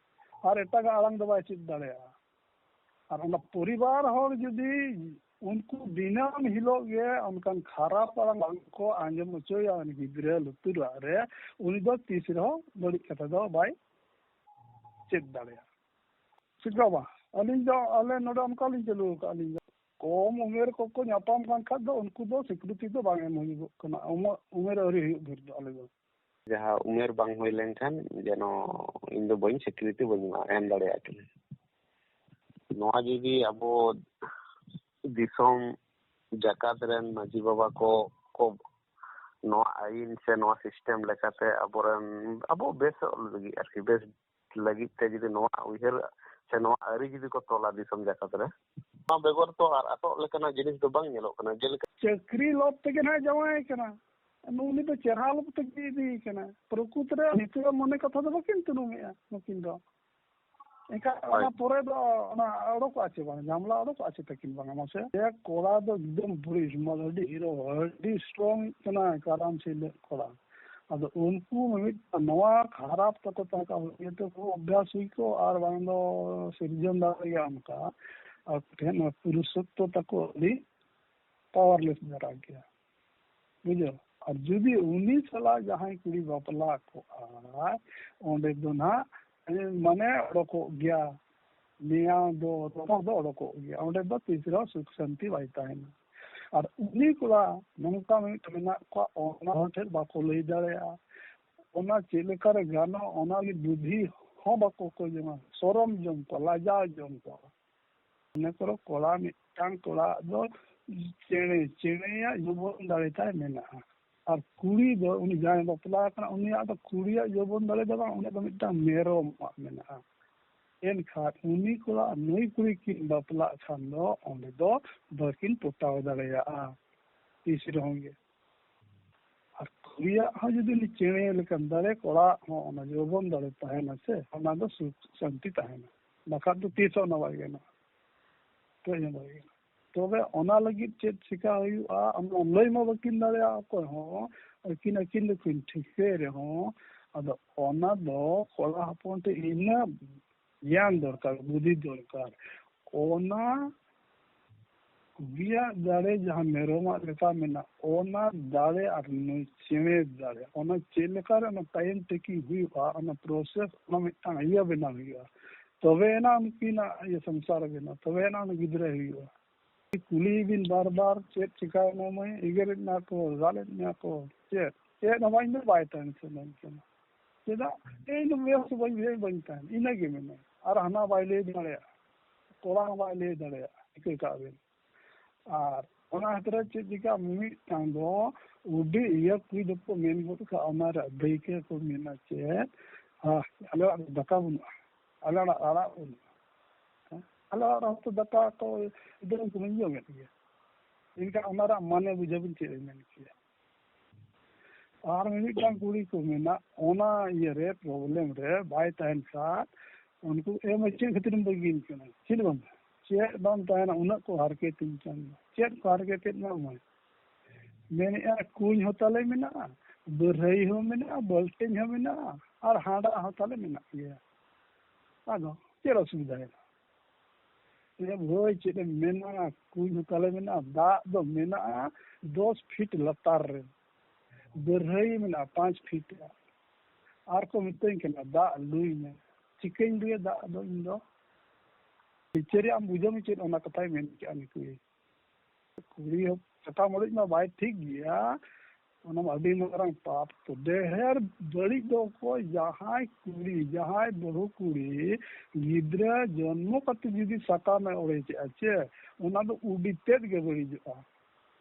ᱟᱨ ᱮᱴᱟᱜᱟᱜ ᱟᱲᱟᱝ ᱫᱚ ᱵᱟᱭ ᱪᱮᱫ ᱫᱟᱲᱮᱭᱟᱜᱼᱟ᱾ ᱟᱨ ᱚᱱᱟ ᱯᱚᱨᱤᱵᱟᱨ ᱦᱚᱲ ᱡᱩᱫᱤ ᱩᱱᱠᱩ ᱫᱤᱱᱟᱹᱢ ᱦᱤᱞᱳᱜ ᱜᱮ ᱚᱱᱠᱟᱱ ᱠᱷᱟᱨᱟᱯ ᱟᱲᱟᱝ ᱵᱟᱝ ᱠᱚ ᱟᱸᱡᱚᱢ ᱦᱚᱪᱚᱭᱟ ᱩᱱᱤ ᱜᱤᱫᱽᱨᱟᱹ ᱞᱩᱛᱩᱨᱟᱜ ᱨᱮ, ᱩᱱᱤ ᱫᱚ ᱛᱤᱥ ᱨᱮᱦᱚᱸ ᱵᱟᱹᱲᱤᱡ ᱠᱟᱛᱷᱟ ᱫᱚ ᱵᱟᱭ ᱪᱮᱫ ᱫᱟᱲᱮᱭᱟᱜᱼᱟ᱾ ᱪᱮᱫ ᱵᱟᱝ, ᱟᱹᱞᱤᱧ ᱫᱚ, ᱟᱞᱮ ᱱᱚᱰᱮ ᱚᱱᱠᱟ ᱞᱤᱧ ᱪᱟᱹᱞᱩ ᱟᱠᱟᱫᱼᱟ᱾ ᱟᱹᱞᱤᱧ ᱫᱚ ᱠᱚᱢ ᱩᱢᱮᱨ ᱠᱚᱠᱚ ᱧᱟᱯᱟᱢ ᱠᱟᱱ ᱠᱷᱟᱡ ᱫᱚ ᱩᱱᱠᱩ ᱫᱚ ᱥᱤᱠᱨᱤᱛᱤ ᱫᱚ ᱵᱟᱝ ᱮᱢ ᱦᱩᱭᱩᱜᱚᱜ ᱠᱟᱱᱟ, ᱩᱢᱟᱹ-, ᱩᱢᱮᱨ ᱟᱹᱣᱨᱤ ᱦᱩᱭᱩᱜ ᱵᱷᱳᱨ ᱫᱚ ᱟᱞᱮ ᱫᱚ᱾ ᱡᱟᱦᱟᱸ ᱩᱢᱮᱨ ᱵᱟᱝ ᱦᱩᱭ ᱞᱮᱱᱠᱷᱟᱱ ᱡᱮᱱᱚ ᱤᱧ ᱫᱚ ᱵᱟᱹᱧ ᱥᱤᱠᱨᱤᱛᱤ ᱵᱟᱹᱧ ᱮᱢᱟ, ᱮᱢ ᱫᱟᱲᱮᱭᱟᱜ ᱠᱟᱱᱟ᱾ ᱱᱚᱣᱟ ᱡᱩᱫᱤ ᱟᱵᱚ ᱫᱤᱥᱚᱢ ᱡᱟᱠᱟᱛ ᱨᱮᱱ ᱢᱟᱹᱡᱷᱤ ᱵᱟᱵᱟ ᱠᱚ, ᱠᱚ ᱱᱚᱣᱟ ᱟᱹᱭᱤᱱ ᱥᱮ ᱱᱚᱣᱟ ᱥᱤᱥᱴᱮᱢ ᱞᱮᱠᱟᱛᱮ ᱟᱵᱚᱨᱮᱱ, ᱟᱵᱚ ᱵᱮᱥᱚᱜ ᱞᱟᱹᱜᱤᱫ ᱟᱨᱠᱤ, ᱵᱮᱥ ᱞᱟᱹᱜᱤᱫ ᱛᱮ ᱡᱩᱫᱤ ᱱᱚᱣᱟ ᱩᱭᱦᱟᱹᱨ ᱥᱮ ᱱᱚᱣᱟ ᱟᱹᱨᱤ ᱡᱩᱫᱤ ᱠᱚ ᱛᱚᱞᱟ ᱫᱤᱥᱚᱢ ᱡᱟᱠᱟᱛ ᱨᱮ, ᱱᱚᱣᱟ ᱵᱮᱜᱚᱨ ᱛᱚ ᱟᱨ ᱟᱴᱚᱜ ᱞᱮᱠᱟᱱᱟᱜ ᱡᱤᱱᱤᱥ ᱫᱚ ᱵᱟᱝ ᱧᱮᱞᱚᱜ ᱠᱟᱱᱟ᱾ ᱡᱮᱞᱮᱠᱟ ᱪᱟᱹᱠᱨᱤ ᱞᱚᱵ ᱛᱮᱜᱮ ᱱᱟᱦᱟᱜ ᱡᱟᱶᱟᱭ ᱠᱟᱱᱟ, ᱩᱱᱤ ᱫᱚ ᱪᱮᱦᱨᱟ ᱞᱚᱵ ᱛᱮᱜᱮ ᱤᱫᱤᱭᱮ ᱠᱟᱱᱟ᱾ ᱯᱨᱚᱠᱩᱛ ᱨᱮ ᱱᱤᱛᱚᱜ ᱢᱚᱱᱮ ᱠᱟᱛᱷᱟ ᱫᱚ ᱵᱟᱹᱠᱤᱱ ᱛᱩᱱᱩᱢᱮᱜᱼᱟ ᱱᱩᱠᱤᱱ ᱫᱚ᱾ ᱮᱱᱠᱷᱟᱱ ᱦᱳᱭ᱾ ᱚᱱᱟ ᱯᱚᱨᱮ ᱫᱚ ᱚᱱᱟ ᱚᱰᱚᱠᱚᱜᱼᱟ ᱪᱮ ᱵᱟᱝ? ᱡᱷᱟᱢᱞᱟ ᱚᱰᱚᱠᱚᱜᱼᱟ ᱪᱮ ᱛᱟᱹᱠᱤᱱ ᱵᱟᱝᱟ? ᱢᱟᱥᱮ, ᱮ, ᱠᱚᱲᱟ ᱫᱚ ᱮᱠᱫᱚᱢ ᱵᱷᱩᱲᱤ ᱥᱢᱟᱨᱴ, ᱟᱹᱰᱤ ᱦᱤᱨᱳ, ᱟᱹᱰᱤ ᱥᱴᱨᱚᱝ ᱠᱟᱱᱟᱭ ᱠᱟᱨᱟᱢ ᱥᱤᱞᱟᱹ ᱠᱚᱲᱟ᱾ ᱟᱫᱚ ᱩᱱᱠᱩ ᱢᱤᱫ ᱱᱚᱣᱟ ᱠᱷᱟᱨᱟᱯ ᱛᱟᱠᱚ ᱛᱟᱦᱮᱸ ᱠᱟᱱᱟ, ᱦᱩᱭ ᱛᱟᱠᱚ ᱚᱵᱷᱭᱟᱥ ᱦᱩᱭ ᱠᱚ, ᱟᱨ ᱵᱟᱝ ᱫᱚ ᱥᱤᱨᱡᱚᱱ ᱫᱟᱲᱮᱭᱟᱜᱼᱟ ᱚᱱᱠᱟ᱾ ᱟᱨ ᱴᱷᱮᱱ ᱚᱱᱟ ᱯᱩᱨᱩᱥᱚᱛᱛᱚ ᱛᱟᱠᱚ ᱟᱹᱰᱤ ᱯᱟᱣᱟᱨᱞᱮᱥ ᱫᱷᱟᱨᱟ ᱜᱮᱭᱟ, ᱵᱩᱡᱷᱟᱹᱣ᱾ ᱟᱨ ᱡᱩᱫᱤ ᱩᱱᱤ ᱥᱟᱞᱟᱜ ᱡᱟᱦᱟᱸᱭ ᱠᱩᱲᱤ ᱵᱟᱯᱞᱟ ᱠᱚᱜᱼᱟ, ᱚᱸᱰᱮ ᱫᱚ ᱱᱟᱦᱟᱜ, ᱮ, ᱢᱟᱱᱮ ᱚᱰᱚᱠᱚᱜ ᱜᱮᱭᱟ, ᱱᱮᱭᱟᱣ ᱫᱚ, ᱨᱚᱯᱚᱲ ᱫᱚ ᱚᱰᱚᱠᱚᱜ ᱜᱮᱭᱟ᱾ ᱚᱸᱰᱮ ᱫᱚ ᱛᱤᱥ ᱨᱮᱦᱚᱸ ᱥᱩᱠ ᱥᱟᱱᱛᱤ ᱵᱟᱭ ᱛᱟᱦᱮᱱᱟ᱾ ᱟᱨ ᱩᱱᱤ ᱠᱚᱲᱟ ᱱᱚᱝᱠᱟ ᱢᱤᱫ ᱢᱮᱱᱟᱜ ᱠᱚᱣᱟ, ᱚᱱᱟ ᱦᱚᱲ ᱴᱷᱮᱱ ᱵᱟᱠᱚ ᱞᱟᱹᱭ ᱫᱟᱲᱮᱭᱟᱜᱼᱟ᱾ ᱚᱱᱟ ᱪᱮᱫ ᱞᱮᱠᱟᱨᱮ ᱜᱟᱱᱚᱜ, ᱚᱱᱟ ᱞᱟᱹᱜᱤᱫ ᱵᱩᱫᱽᱫᱷᱤ ᱦᱚᱸ ᱵᱟᱠᱚ ᱠᱚᱭ ᱡᱚᱝᱟ, ᱥᱚᱨᱚᱢ ᱡᱚᱝ ᱠᱚ, ᱞᱟᱡᱟᱣ ᱡᱚᱝ ᱠᱚ᱾ ᱢᱚᱱᱮ ᱠᱚᱨᱚ ᱠᱚᱲᱟ, ᱢᱤᱫᱴᱟᱝ ᱠᱚᱲᱟ ᱫᱚ ᱪᱮᱬᱮ, ᱪᱮᱬᱮᱭᱟᱜ ᱡᱚᱵᱚᱱ ᱫᱟᱲᱮ ᱛᱟᱭ ᱢᱮᱱᱟᱜᱼᱟ᱾ ᱟᱨ ᱠᱩᱲᱤ ᱫᱚ, ᱩᱱᱤ ᱡᱟᱦᱟᱸᱭ ᱵᱟᱯᱞᱟ ᱟᱠᱟᱱᱟ, ᱩᱱᱤᱭᱟᱜ ᱫᱚ ᱠᱩᱲᱤᱭᱟᱜ ᱡᱚᱵᱚᱱ ᱫᱟᱲᱮ ᱫᱚ ᱵᱟᱝ, ᱩᱱᱤᱭᱟᱜ ᱫᱚ ᱢᱤᱫᱴᱟᱝ ᱢᱮᱨᱚᱢᱟᱜ ᱢᱮᱱᱟᱜᱼᱟ᱾ ᱮᱱᱠᱷᱟᱱ ᱩᱱᱤ ᱠᱚᱲᱟ ᱟᱨ ᱱᱩᱭ ᱠᱩᱲᱤ ᱠᱤᱱ ᱵᱟᱯᱞᱟᱜ ᱠᱷᱟᱱ ᱫᱚ ᱚᱸᱰᱮ ᱫᱚ ᱵᱟᱹᱠᱤᱱ ᱯᱚᱴᱟᱣ ᱫᱟᱲᱮᱭᱟᱜᱼᱟ ᱛᱤᱥ ᱨᱮᱦᱚᱸ ᱜᱮ᱾ ᱟᱨ ᱠᱩᱲᱤᱭᱟᱜ ᱦᱚᱸ ᱡᱩᱫᱤ ᱩᱱᱤ ᱪᱮᱬᱮ ᱞᱮᱠᱟᱱ ᱫᱟᱲᱮ, ᱠᱚᱲᱟᱣᱟᱜ ᱦᱚᱸ ᱚᱱᱟ ᱡᱚᱵᱚᱱ ᱫᱟᱲᱮ ᱛᱟᱦᱮᱱᱟ ᱥᱮ, ᱚᱱᱟ ᱫᱚ ᱥᱩᱠ ᱥᱟᱱᱛᱤ ᱛᱟᱦᱮᱱᱟ, ᱵᱟᱠᱷᱟᱱ ᱫᱚ ᱛᱤᱥ ᱦᱚᱸ ᱚᱱᱟ ᱵᱟᱭ ᱜᱟᱱᱚᱜᱼᱟ᱾ ᱛᱚ ᱤᱧ ᱵᱟᱭ ᱜᱟᱱᱚᱜᱼᱟ᱾ ᱛᱚᱵᱮ ᱚᱱᱟ ᱞᱟᱹᱜᱤᱫ ᱪᱮᱫ ᱪᱤᱠᱟ ᱦᱩᱭᱩᱜᱼᱟ, ᱚᱱᱟ ᱞᱟᱹᱭ ᱢᱟ ᱵᱟᱹᱠᱤᱱ ᱫᱟᱲᱮᱭᱟᱜᱼᱟ ᱚᱠᱚᱭ ᱦᱚᱸ, ᱟᱹᱠᱤᱱ ᱟᱹᱠᱤᱱ ᱫᱚᱠᱤᱱ ᱴᱷᱤᱠᱟᱹᱭ ᱨᱮᱦᱚᱸ, ᱟᱫᱚ ᱚᱱᱟ ᱫᱚ ᱠᱚᱲᱟ ᱦᱚᱯᱚᱱ ᱴᱷᱮᱱ ᱤᱱᱟᱹ ᱜᱮᱭᱟᱱ ᱫᱚᱨᱠᱟᱨ, ᱵᱩᱫᱷᱤ ᱫᱚᱨᱠᱟᱨ᱾ ᱚᱱᱟ ᱠᱩᱲᱤᱭᱟᱜ ᱫᱟᱲᱮ ᱡᱟᱦᱟᱸ ᱢᱮᱨᱚᱢᱟᱜ ᱞᱮᱠᱟ ᱢᱮᱱᱟᱜ, ᱚᱱᱟ ᱫᱟᱲᱮ ᱟᱨ ᱱᱩᱭ ᱪᱮᱬᱮ ᱫᱟᱲᱮ, ᱚᱱᱟ ᱪᱮᱫ ᱞᱮᱠᱟᱨᱮ ᱚᱱᱟ ᱴᱟᱭᱤᱢ ᱴᱮᱠᱤᱝ ᱦᱩᱭᱩᱜᱼᱟ, ᱚᱱᱟ ᱯᱨᱚᱥᱮᱥ, ᱚᱱᱟ ᱢᱤᱫᱴᱟᱝ ᱤᱭᱟᱹ ᱵᱮᱱᱟᱣ ᱦᱩᱭᱩᱜᱼᱟ᱾ ᱛᱚᱵᱮ ᱮᱱᱟ ᱩᱱᱠᱤᱱᱟᱜ ᱤᱭᱟᱹ ᱥᱚᱝᱥᱟᱨ ᱵᱮᱱᱟᱣ, ᱛᱚᱵᱮ ᱮᱱᱟ ᱩᱱᱤ ᱜᱤᱫᱽᱨᱟᱹ ᱦᱩᱭᱩᱜᱼᱟ᱾ ᱠᱩᱞᱤᱭᱮ ᱵᱤᱱ ᱵᱟᱨ ᱵᱟᱨ, ᱪᱮᱫ ᱪᱤᱠᱟᱹᱭᱮᱱᱟ ᱢᱟᱹᱭ, ᱮᱜᱮᱨᱮᱫ ᱢᱮᱭᱟ ᱠᱚ, ᱫᱟᱞᱮᱫ ᱢᱮᱭᱟ ᱠᱚ, ᱪᱮᱫ? ᱪᱮᱫ ᱦᱚᱸ ᱵᱟᱝ, ᱤᱧ ᱫᱚ ᱵᱟᱭ ᱛᱟᱦᱮᱱ ᱥᱟᱱᱟᱧ ᱠᱟᱱᱟ᱾ ᱪᱮᱫᱟᱜ? ᱤᱧ ᱫᱚ ᱵᱮᱥ ᱵᱟᱹᱧ ᱵᱩᱡᱷᱟᱹᱣ, ᱵᱟᱹᱧ ᱛᱟᱦᱮᱱ, ᱤᱱᱟᱹᱜᱮ ᱢᱮᱱᱟᱹᱧ᱾ ᱟᱨ ᱦᱟᱱᱟ ᱵᱟᱭ ᱞᱟᱹᱭ ᱫᱟᱲᱮᱭᱟᱜᱼᱟ, ᱠᱚᱲᱟ ᱦᱚᱸ ᱵᱟᱭ ᱞᱟᱹᱭ ᱫᱟᱲᱮᱭᱟᱜᱼᱟ, ᱴᱷᱤᱠᱟᱹ ᱠᱟᱜ ᱵᱤᱱ᱾ ᱟᱨ ᱚᱱᱟ ᱠᱷᱟᱹᱛᱤᱨ ᱪᱮᱫ ᱪᱤᱠᱟᱹ, ᱢᱤᱢᱤᱫᱴᱟᱝ ᱫᱚ ᱩᱰᱤ ᱤᱭᱟᱹ ᱠᱩᱲᱤ ᱫᱚᱠᱚ ᱢᱮᱱ ᱜᱚᱫ ᱠᱟᱜᱼᱟ, ᱚᱱᱟ ᱨᱮᱭᱟᱜ ᱫᱟᱹᱭᱠᱟᱹ ᱠᱚ ᱢᱮᱱᱟ ᱪᱮᱫ, "ᱟᱦ, ᱟᱞᱮ ᱚᱲᱟᱜ ᱨᱮ ᱫᱟᱠᱟ ᱵᱟᱹᱱᱩᱜᱼᱟ, ᱟᱞᱮ ᱚᱲᱟᱜ ᱨᱮ ᱟᱲᱟᱜ ᱵᱟᱹᱱᱩᱜᱼᱟ, ᱦᱮᱸ? ᱟᱞᱮ ᱚᱲᱟᱜ ᱨᱮ ᱦᱚᱸᱛᱚ ᱫᱟᱠᱟ ᱠᱚ ᱜᱤᱫᱽᱨᱟᱹ ᱠᱚ ᱵᱟᱹᱧ ᱡᱚᱢᱮᱫ ᱜᱮᱭᱟ᱾" ᱮᱱᱠᱷᱟᱱ ᱚᱱᱟ ᱨᱮᱭᱟᱜ ᱢᱟᱱᱮ ᱵᱩᱡᱷᱟᱹᱣ ᱵᱤᱱ ᱪᱮᱫ ᱮ ᱢᱮᱱ ᱠᱮᱭᱟ᱾ ᱟᱨ ᱢᱤᱢᱤᱫᱴᱟᱝ ᱠᱩᱲᱤ ᱠᱚ ᱢᱮᱱᱟ, ᱚᱱᱟ ᱤᱭᱟᱹ ᱨᱮ, ᱯᱨᱚᱵᱞᱮᱢ ᱨᱮ ᱵᱟᱭ ᱛᱟᱦᱮᱱ ᱠᱷᱟᱱ, ᱩᱱᱠᱩ, "ᱮ ᱢᱟᱹᱭ, ᱪᱮᱫ ᱠᱷᱟᱹᱛᱤᱨᱮᱢ ᱵᱟᱹᱜᱤᱭᱟᱹᱧ ᱠᱟᱱᱟ? ᱪᱮᱫ ᱵᱟᱝ, ᱪᱮᱫ ᱵᱟᱝ ᱛᱟᱦᱮᱱᱟ, ᱩᱱᱟᱹᱜ ᱠᱚ ᱦᱟᱨᱠᱮᱛᱤᱧ ᱠᱟᱱ ᱫᱚ, ᱪᱮᱫ ᱠᱚ ᱦᱟᱨᱠᱮᱛᱮᱫ ᱢᱮᱭᱟ ᱢᱟᱹᱭ?" ᱢᱮᱱᱮᱫᱼᱟ, "ᱠᱩᱧ ᱦᱚᱸ ᱛᱟᱞᱮ ᱢᱮᱱᱟᱜᱼᱟ, ᱵᱟᱹᱨᱦᱟᱹᱭ ᱦᱚᱸ ᱢᱮᱱᱟᱜᱼᱟ, ᱵᱟᱹᱞᱴᱤᱱ ᱦᱚᱸ ᱢᱮᱱᱟᱜᱼᱟ, ᱟᱨ ᱦᱟᱸᱰᱟ ᱦᱚᱸ ᱛᱟᱞᱮ ᱢᱮᱱᱟᱜ ᱜᱮᱭᱟ, ᱟᱫᱚ ᱪᱮᱫ ᱚᱥᱩᱵᱤᱫᱷᱟ ᱦᱮᱱᱟᱜᱼᱟ?" ᱮ ᱵᱷᱟᱹᱭ, ᱪᱮᱫ ᱮᱢ ᱢᱮᱱᱟ, ᱠᱩᱧ ᱦᱚᱸ ᱛᱟᱞᱮ ᱢᱮᱱᱟᱜᱼᱟ, ᱫᱟᱜ ᱫᱚ ᱢᱮᱱᱟᱜᱼᱟ ᱫᱚᱥ ᱯᱷᱤᱴ ᱞᱟᱛᱟᱨ ᱨᱮ, ᱵᱟᱹᱨᱦᱟᱹᱭ ᱢᱮᱱᱟᱜᱼᱟ ᱯᱟᱸᱪ ᱯᱷᱤᱴ ᱨᱮ, ᱟᱨ ᱠᱚ ᱢᱤᱛᱟᱹᱧ ᱠᱟᱱᱟ, "ᱫᱟᱜ ᱞᱩᱭ ᱢᱮ᱾" ᱪᱤᱠᱟᱹᱧ ᱞᱩᱭᱟ ᱫᱟᱜ ᱫᱚ ᱤᱧ ᱫᱚ? ᱵᱤᱪᱟᱹᱨᱤᱭᱟᱹ ᱟᱢ ᱵᱩᱡᱷᱟᱹᱣ ᱢᱮ, ᱪᱮᱫ ᱚᱱᱟ ᱠᱟᱛᱷᱟᱭ ᱢᱮᱱ ᱠᱮᱜᱼᱟ ᱱᱩᱠᱩᱭ᱾ ᱠᱩᱲᱤ ᱦᱚᱯ-, ᱥᱟᱠᱟᱢ ᱚᱲᱮᱡ ᱢᱟ ᱵᱟᱭ ᱴᱷᱤᱠ ᱜᱮᱭᱟ, ᱚᱱᱟ ᱢᱟ ᱟᱹᱰᱤ ᱢᱟᱨᱟᱝ ᱯᱟᱯ᱾ ᱛᱚ ᱰᱷᱮᱨ ᱵᱟᱹᱲᱤᱡ ᱫᱚ ᱚᱠᱚᱭ, ᱡᱟᱦᱟᱸᱭ ᱠᱩᱲᱤ, ᱡᱟᱦᱟᱸᱭ ᱵᱟᱹᱦᱩ ᱠᱩᱲᱤ ᱜᱤᱫᱽᱨᱟᱹ ᱡᱚᱱᱢᱚ ᱠᱟᱛᱮ ᱡᱩᱫᱤ ᱥᱟᱠᱟᱢᱮ ᱚᱲᱮᱡᱮᱜᱼᱟ ᱪᱮ, ᱚᱱᱟ ᱫᱚ ᱩᱰᱤ ᱛᱮᱫ ᱜᱮ ᱵᱟᱹᱲᱤᱡᱚᱜᱼᱟ᱾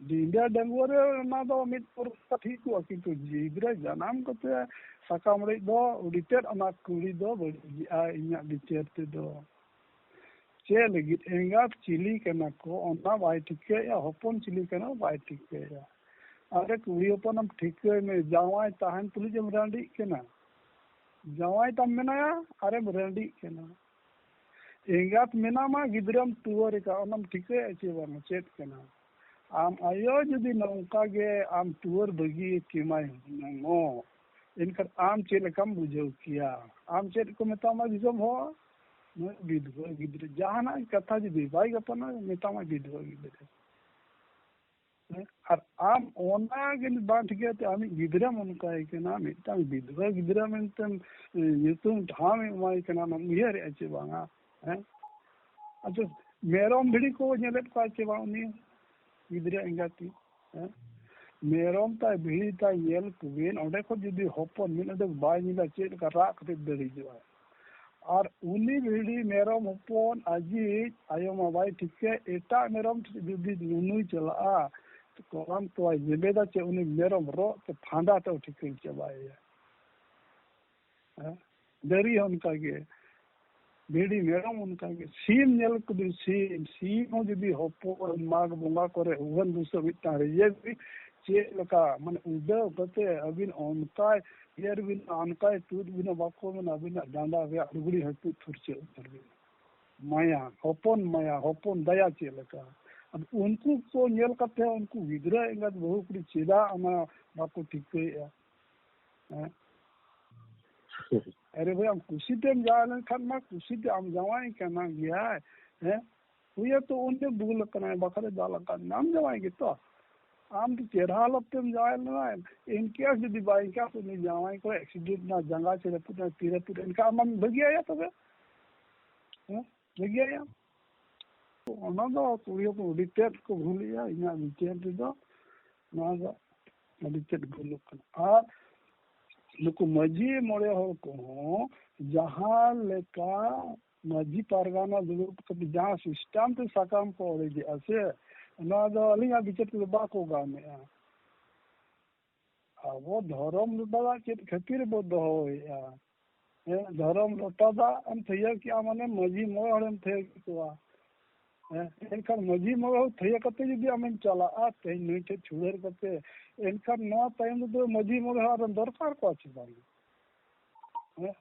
ᱰᱤᱸᱰᱟᱹ ᱰᱟᱺᱜᱩᱣᱟᱹ ᱨᱮ ᱚᱱᱟ ᱫᱚ ᱢᱤᱫ ᱯᱚᱨᱠᱟᱨ ᱴᱷᱤᱠᱚᱜᱼᱟ, ᱠᱤᱱᱛᱩ ᱜᱤᱫᱽᱨᱟᱹ ᱡᱟᱱᱟᱢ ᱠᱟᱛᱮ ᱥᱟᱠᱟᱢ ᱚᱲᱮᱡ ᱫᱚ ᱩᱰᱤ ᱛᱮᱫ ᱚᱱᱟ ᱠᱩᱲᱤ ᱫᱚ ᱵᱟᱹᱲᱤᱡᱚᱜᱼᱟ ᱤᱧᱟᱹᱜ ᱵᱤᱪᱟᱹᱨ ᱛᱮᱫᱚ᱾ ᱪᱮᱫ ᱞᱟᱹᱜᱤᱫ ᱮᱸᱜᱟᱛ ᱪᱤᱞᱤ ᱠᱟᱱᱟ ᱠᱚ, ᱚᱱᱟ ᱵᱟᱭ ᱴᱷᱤᱠᱟᱹᱭᱮᱫᱼᱟ, ᱦᱚᱯᱚᱱ ᱪᱤᱞᱤ ᱠᱟᱱᱟ ᱵᱟᱭ ᱴᱷᱤᱠᱟᱹᱭᱮᱫᱼᱟ᱾ ᱟᱨᱮ ᱠᱩᱲᱤ ᱦᱚᱯᱚᱱᱮᱢ ᱴᱷᱤᱠᱟᱹᱭ ᱢᱮ, ᱡᱟᱶᱟᱭ ᱛᱟᱦᱮᱱ ᱛᱩᱞᱩᱡ ᱮᱢ ᱨᱟᱺᱰᱤᱜ ᱠᱟᱱᱟ, ᱡᱟᱶᱟᱭ ᱛᱟᱢ ᱢᱮᱱᱟᱭᱟ ᱟᱨᱮᱢ ᱨᱟᱺᱰᱤᱜ ᱠᱟᱱᱟ᱾ ᱮᱸᱜᱟᱛ ᱢᱮᱱᱟᱢᱟ, ᱜᱤᱫᱽᱨᱟᱹᱢ ᱴᱩᱣᱟᱹᱨ ᱟᱠᱟᱫ, ᱚᱱᱟᱢ ᱴᱷᱤᱠᱟᱹᱭᱮᱫᱼᱟ ᱪᱮ ᱵᱟᱝ, ᱪᱮᱫ ᱠᱟᱱᱟ? ᱟᱢ ᱟᱭᱳ ᱡᱩᱫᱤ ᱱᱚᱝᱠᱟ ᱜᱮ ᱟᱢ ᱴᱩᱣᱟᱹᱨ ᱵᱟᱹᱜᱤ ᱠᱮᱢᱟᱭ ᱦᱩᱱᱟᱹᱝᱚᱜ, ᱮᱱᱠᱷᱟᱱ ᱟᱢ ᱪᱮᱫ ᱞᱮᱠᱟᱢ ᱵᱩᱡᱷᱟᱹᱣ ᱠᱮᱭᱟ? ᱟᱢ ᱪᱮᱫ ᱠᱚ ᱢᱮᱛᱟᱢᱟ ᱫᱤᱥᱚᱢ ᱦᱚᱲ? ᱱᱩᱭ ᱵᱤᱫᱷᱣᱟᱹ ᱜᱤᱫᱽᱨᱟᱹ, ᱡᱟᱦᱟᱱᱟᱜ ᱠᱟᱛᱷᱟ ᱡᱩᱫᱤ ᱵᱟᱭ ᱜᱟᱯᱟᱱᱟ, ᱢᱮᱛᱟᱢᱟᱭ ᱵᱤᱫᱷᱣᱟᱹ ᱜᱤᱫᱽᱨᱟᱹ᱾ ᱦᱮᱸ? ᱟᱨ ᱟᱢ ᱚᱱᱟ ᱜᱮ ᱵᱟᱝ ᱴᱷᱤᱠᱟᱹ ᱛᱮ ᱟᱢᱤᱡ ᱜᱤᱫᱽᱨᱟᱹᱢ ᱚᱱᱠᱟᱭ ᱠᱟᱱᱟ, ᱢᱤᱫᱴᱟᱝ ᱵᱤᱫᱷᱣᱟᱹ ᱜᱤᱫᱽᱨᱟᱹ ᱢᱮᱱᱛᱮᱢ, ᱮ, ᱧᱩᱛᱩᱢ ᱴᱷᱟᱶ ᱮᱢ ᱮᱢᱟᱭ ᱠᱟᱱᱟ, ᱚᱱᱟᱢ ᱩᱭᱦᱟᱹᱨᱮᱜᱼᱟ ᱪᱮ ᱵᱟᱝᱟ? ᱦᱮᱸ? ᱟᱪᱪᱷᱟ, ᱢᱮᱨᱚᱢ ᱵᱷᱤᱲᱤ ᱠᱚ ᱧᱮᱞᱮᱫ ᱠᱚᱣᱟ ᱪᱮ ᱵᱟᱝ ᱩᱱᱤ ᱜᱤᱫᱽᱨᱟᱹ ᱮᱸᱜᱟᱛᱤᱡ? ᱦᱮᱸ? ᱢᱮᱨᱚᱢ ᱛᱟᱭ, ᱵᱷᱤᱲᱤ ᱛᱟᱭ, ᱧᱮᱞ ᱠᱚᱵᱤᱱ, ᱚᱸᱰᱮ ᱠᱷᱚᱱ ᱡᱩᱫᱤ ᱦᱚᱯᱚᱱ ᱢᱤᱫ ᱩᱰᱩᱠ ᱵᱟᱭ ᱧᱮᱞᱟ, ᱪᱮᱫ ᱞᱮᱠᱟ ᱨᱟᱜ ᱠᱟᱛᱮ ᱫᱟᱹᱲ ᱦᱤᱡᱩᱜᱼᱟ᱾ ᱟᱨ ᱩᱱᱤ ᱵᱷᱤᱲᱤ ᱢᱮᱨᱚᱢ ᱦᱚᱯᱚᱱ ᱟᱡᱤᱡ ᱟᱭᱳ ᱢᱟ ᱵᱟᱭ ᱴᱷᱤᱠᱟᱹ, ᱮᱴᱟᱜ ᱢᱮᱨᱚᱢ ᱴᱷᱮᱱ ᱡᱩᱫᱤ ᱱᱩᱱᱩᱭ ᱪᱟᱞᱟᱜᱼᱟ, ᱠᱚᱲᱟᱢ ᱛᱚᱣᱟᱭ ᱡᱮᱵᱮᱫᱟ, ᱪᱮ ᱩᱱᱤ ᱢᱮᱨᱚᱢ ᱨᱚᱜ ᱛᱮ ᱯᱷᱟᱸᱫᱟ ᱛᱮ ᱴᱷᱤᱠᱟᱹᱭ ᱪᱟᱵᱟᱭᱮᱭᱟ᱾ ᱦᱮᱸ? ᱰᱟᱹᱝᱨᱤ ᱦᱚᱸ ᱚᱱᱠᱟ ᱜᱮ, ᱵᱷᱤᱰᱤ ᱢᱮᱨᱚᱢ ᱚᱱᱠᱟ ᱜᱮ, ᱥᱤᱢ ᱧᱮᱞ ᱠᱚᱵᱤᱱ, ᱥᱤᱢ, ᱥᱤᱢ ᱦᱚᱸ ᱡᱩᱫᱤ ᱦᱚᱯᱚᱱ ᱢᱟᱜᱽ ᱵᱚᱸᱜᱟ ᱠᱚᱨᱮ ᱩᱜᱷᱟᱹᱱ ᱫᱩᱥᱟᱹ ᱢᱤᱫᱴᱟᱝ ᱨᱮ ᱤᱭᱟᱹ ᱵᱤᱱ, ᱪᱮᱫ ᱞᱮᱠᱟ ᱢᱟᱱᱮ ᱩᱰᱟᱹᱣ ᱠᱟᱛᱮ ᱟᱹᱵᱤᱱ ᱚᱱᱠᱟᱭ ᱤᱭᱟᱹ ᱨᱮᱵᱤᱱ, ᱚᱱᱠᱟᱭ ᱛᱩᱫ ᱵᱤᱱᱟ, ᱵᱟᱠᱚ ᱢᱮᱱᱟ ᱟᱹᱵᱤᱱᱟᱜ ᱰᱟᱸᱰᱟ ᱨᱮᱭᱟᱜ ᱞᱩᱜᱽᱲᱤ ᱦᱚᱸ ᱛᱩᱫ ᱯᱷᱩᱨᱪᱟᱹ ᱩᱛᱟᱹᱨ ᱵᱤᱱᱟ᱾ ᱢᱟᱭᱟ, ᱦᱚᱯᱚᱱ ᱢᱟᱭᱟ, ᱦᱚᱯᱚᱱ ᱫᱟᱭᱟ ᱪᱮᱫ ᱞᱮᱠᱟ? ᱟᱫᱚ ᱩᱱᱠᱩ ᱠᱚ ᱧᱮᱞ ᱠᱟᱛᱮ ᱩᱱᱠᱩ ᱜᱤᱫᱽᱨᱟᱹ ᱮᱸᱜᱟᱛ ᱵᱟᱹᱦᱩ ᱠᱩᱲᱤ ᱪᱮᱫᱟᱜ ᱚᱱᱟ ᱵᱟᱠᱚ ᱴᱷᱤᱠᱟᱹᱭᱮᱫᱼᱟ? ᱦᱮᱸ? ᱟᱨᱮ ᱵᱷᱟᱭ, ᱟᱢ ᱠᱩᱥᱤᱛᱮᱢ ᱡᱟᱶᱟᱭ ᱞᱮᱱᱠᱷᱟᱱ ᱢᱟ ᱠᱩᱥᱤᱛᱮ ᱟᱢ ᱡᱟᱶᱟᱭ ᱠᱟᱱᱟ ᱜᱮᱭᱟᱭ, ᱦᱮᱸ? ᱦᱩᱭᱟᱛᱚ ᱩᱱᱤ ᱵᱩᱞ ᱟᱠᱟᱱᱟᱭ, ᱵᱟᱠᱷᱟᱱ ᱫᱟᱞ ᱟᱠᱟᱫ ᱢᱮᱭᱟ, ᱟᱢ ᱡᱟᱶᱟᱭ ᱜᱮᱛᱚ᱾ ᱟᱢ ᱫᱚ ᱪᱮᱦᱨᱟ ᱦᱟᱞᱚᱛ ᱛᱮᱢ ᱡᱟᱶᱟᱭ ᱞᱮᱱᱟ, in case ᱡᱩᱫᱤ by chance ᱩᱱᱤ ᱡᱟᱶᱟᱭ ᱠᱚᱲᱟ accident ᱮᱱᱟ, ᱡᱟᱸᱜᱟ ᱪᱮ ᱨᱟᱹᱯᱩᱫ ᱮᱱᱟ, ᱛᱤ ᱨᱟᱹᱯᱩᱫ ᱮᱱ, ᱮᱱᱠᱷᱟᱱ ᱟᱢ ᱵᱟᱹᱜᱤᱭᱟᱭᱟ ᱛᱚᱵᱮ? ᱦᱮᱸ? ᱵᱟᱹᱜᱤᱭᱟᱭᱟ? ᱚᱱᱟ ᱫᱚ ᱠᱩᱲᱤ ᱦᱚᱯᱚᱱ ᱟᱹᱰᱤ ᱛᱮᱫ ᱠᱚ ᱵᱷᱩᱞᱮᱜᱼᱟ, ᱤᱧᱟᱹᱜ ᱵᱤᱪᱟᱹᱨ ᱛᱮᱫᱚ ᱱᱚᱣᱟ ᱫᱚ ᱟᱹᱰᱤ ᱛᱮᱫ ᱵᱷᱩᱞᱩᱜ ᱠᱟᱱᱟ᱾ ᱟᱨ ᱱᱩᱠᱩ ᱢᱟᱹᱡᱷᱤ ᱢᱚᱬᱮ ᱦᱚᱲ ᱠᱚᱦᱚᱸ ᱡᱟᱦᱟᱸ ᱞᱮᱠᱟ ᱢᱟᱹᱡᱷᱤ ᱯᱟᱨᱜᱟᱱᱟ ᱫᱩᱲᱩᱵ ᱠᱟᱛᱮ ᱡᱟᱦᱟᱸ system ᱛᱮ ᱥᱟᱠᱟᱢ ᱠᱚ ᱚᱲᱮᱡᱮᱜᱼᱟ ᱥᱮ, ᱱᱚᱣᱟ ᱫᱚ ᱟᱹᱞᱤᱧᱟᱜ ᱵᱤᱪᱟᱹᱨ ᱛᱮᱫᱚ ᱵᱟᱠᱚ ᱜᱟᱱᱮᱜᱼᱟ᱾ ᱟᱵᱚ ᱫᱷᱚᱨᱚᱢ ᱞᱚᱴᱟ ᱫᱟᱜ ᱪᱮᱫ ᱠᱷᱟᱹᱛᱤᱨ ᱵᱚ ᱫᱚᱦᱚᱭᱮᱜᱼᱟ? ᱦᱮᱸ, ᱫᱷᱚᱨᱚᱢ ᱞᱚᱴᱟ ᱫᱟᱜ ᱮᱢ ᱛᱷᱟᱹᱭᱟᱹ ᱠᱮᱜᱼᱟ, ᱢᱟᱱᱮ ᱢᱟᱹᱡᱷᱤ ᱢᱚᱬᱮ ᱦᱚᱲᱮᱢ ᱛᱷᱟᱹᱭᱟᱹ ᱠᱮᱫ ᱠᱚᱣᱟ᱾ ᱦᱮᱸ, ᱮᱱᱠᱷᱟᱱ ᱢᱟᱹᱡᱷᱤ ᱢᱚᱬᱮ ᱦᱚᱲ ᱛᱷᱟᱹᱭᱟᱹ ᱠᱟᱛᱮ ᱡᱩᱫᱤ ᱟᱢᱮᱢ ᱪᱟᱞᱟᱜᱼᱟ ᱛᱮᱦᱮᱧ ᱱᱩᱭ ᱴᱷᱮᱡ ᱪᱷᱩᱰᱟᱹᱨ ᱠᱟᱛᱮ, ᱮᱱᱠᱷᱟᱱ ᱱᱚᱣᱟ ᱛᱟᱭᱚᱢ ᱨᱮᱫᱚ ᱢᱟᱹᱡᱷᱤ ᱢᱚᱬᱮ ᱦᱚᱲ ᱟᱨᱮᱢ ᱫᱚᱨᱠᱟᱨ ᱠᱚᱣᱟ ᱪᱮ ᱵᱟᱝ? ᱦᱮᱸ?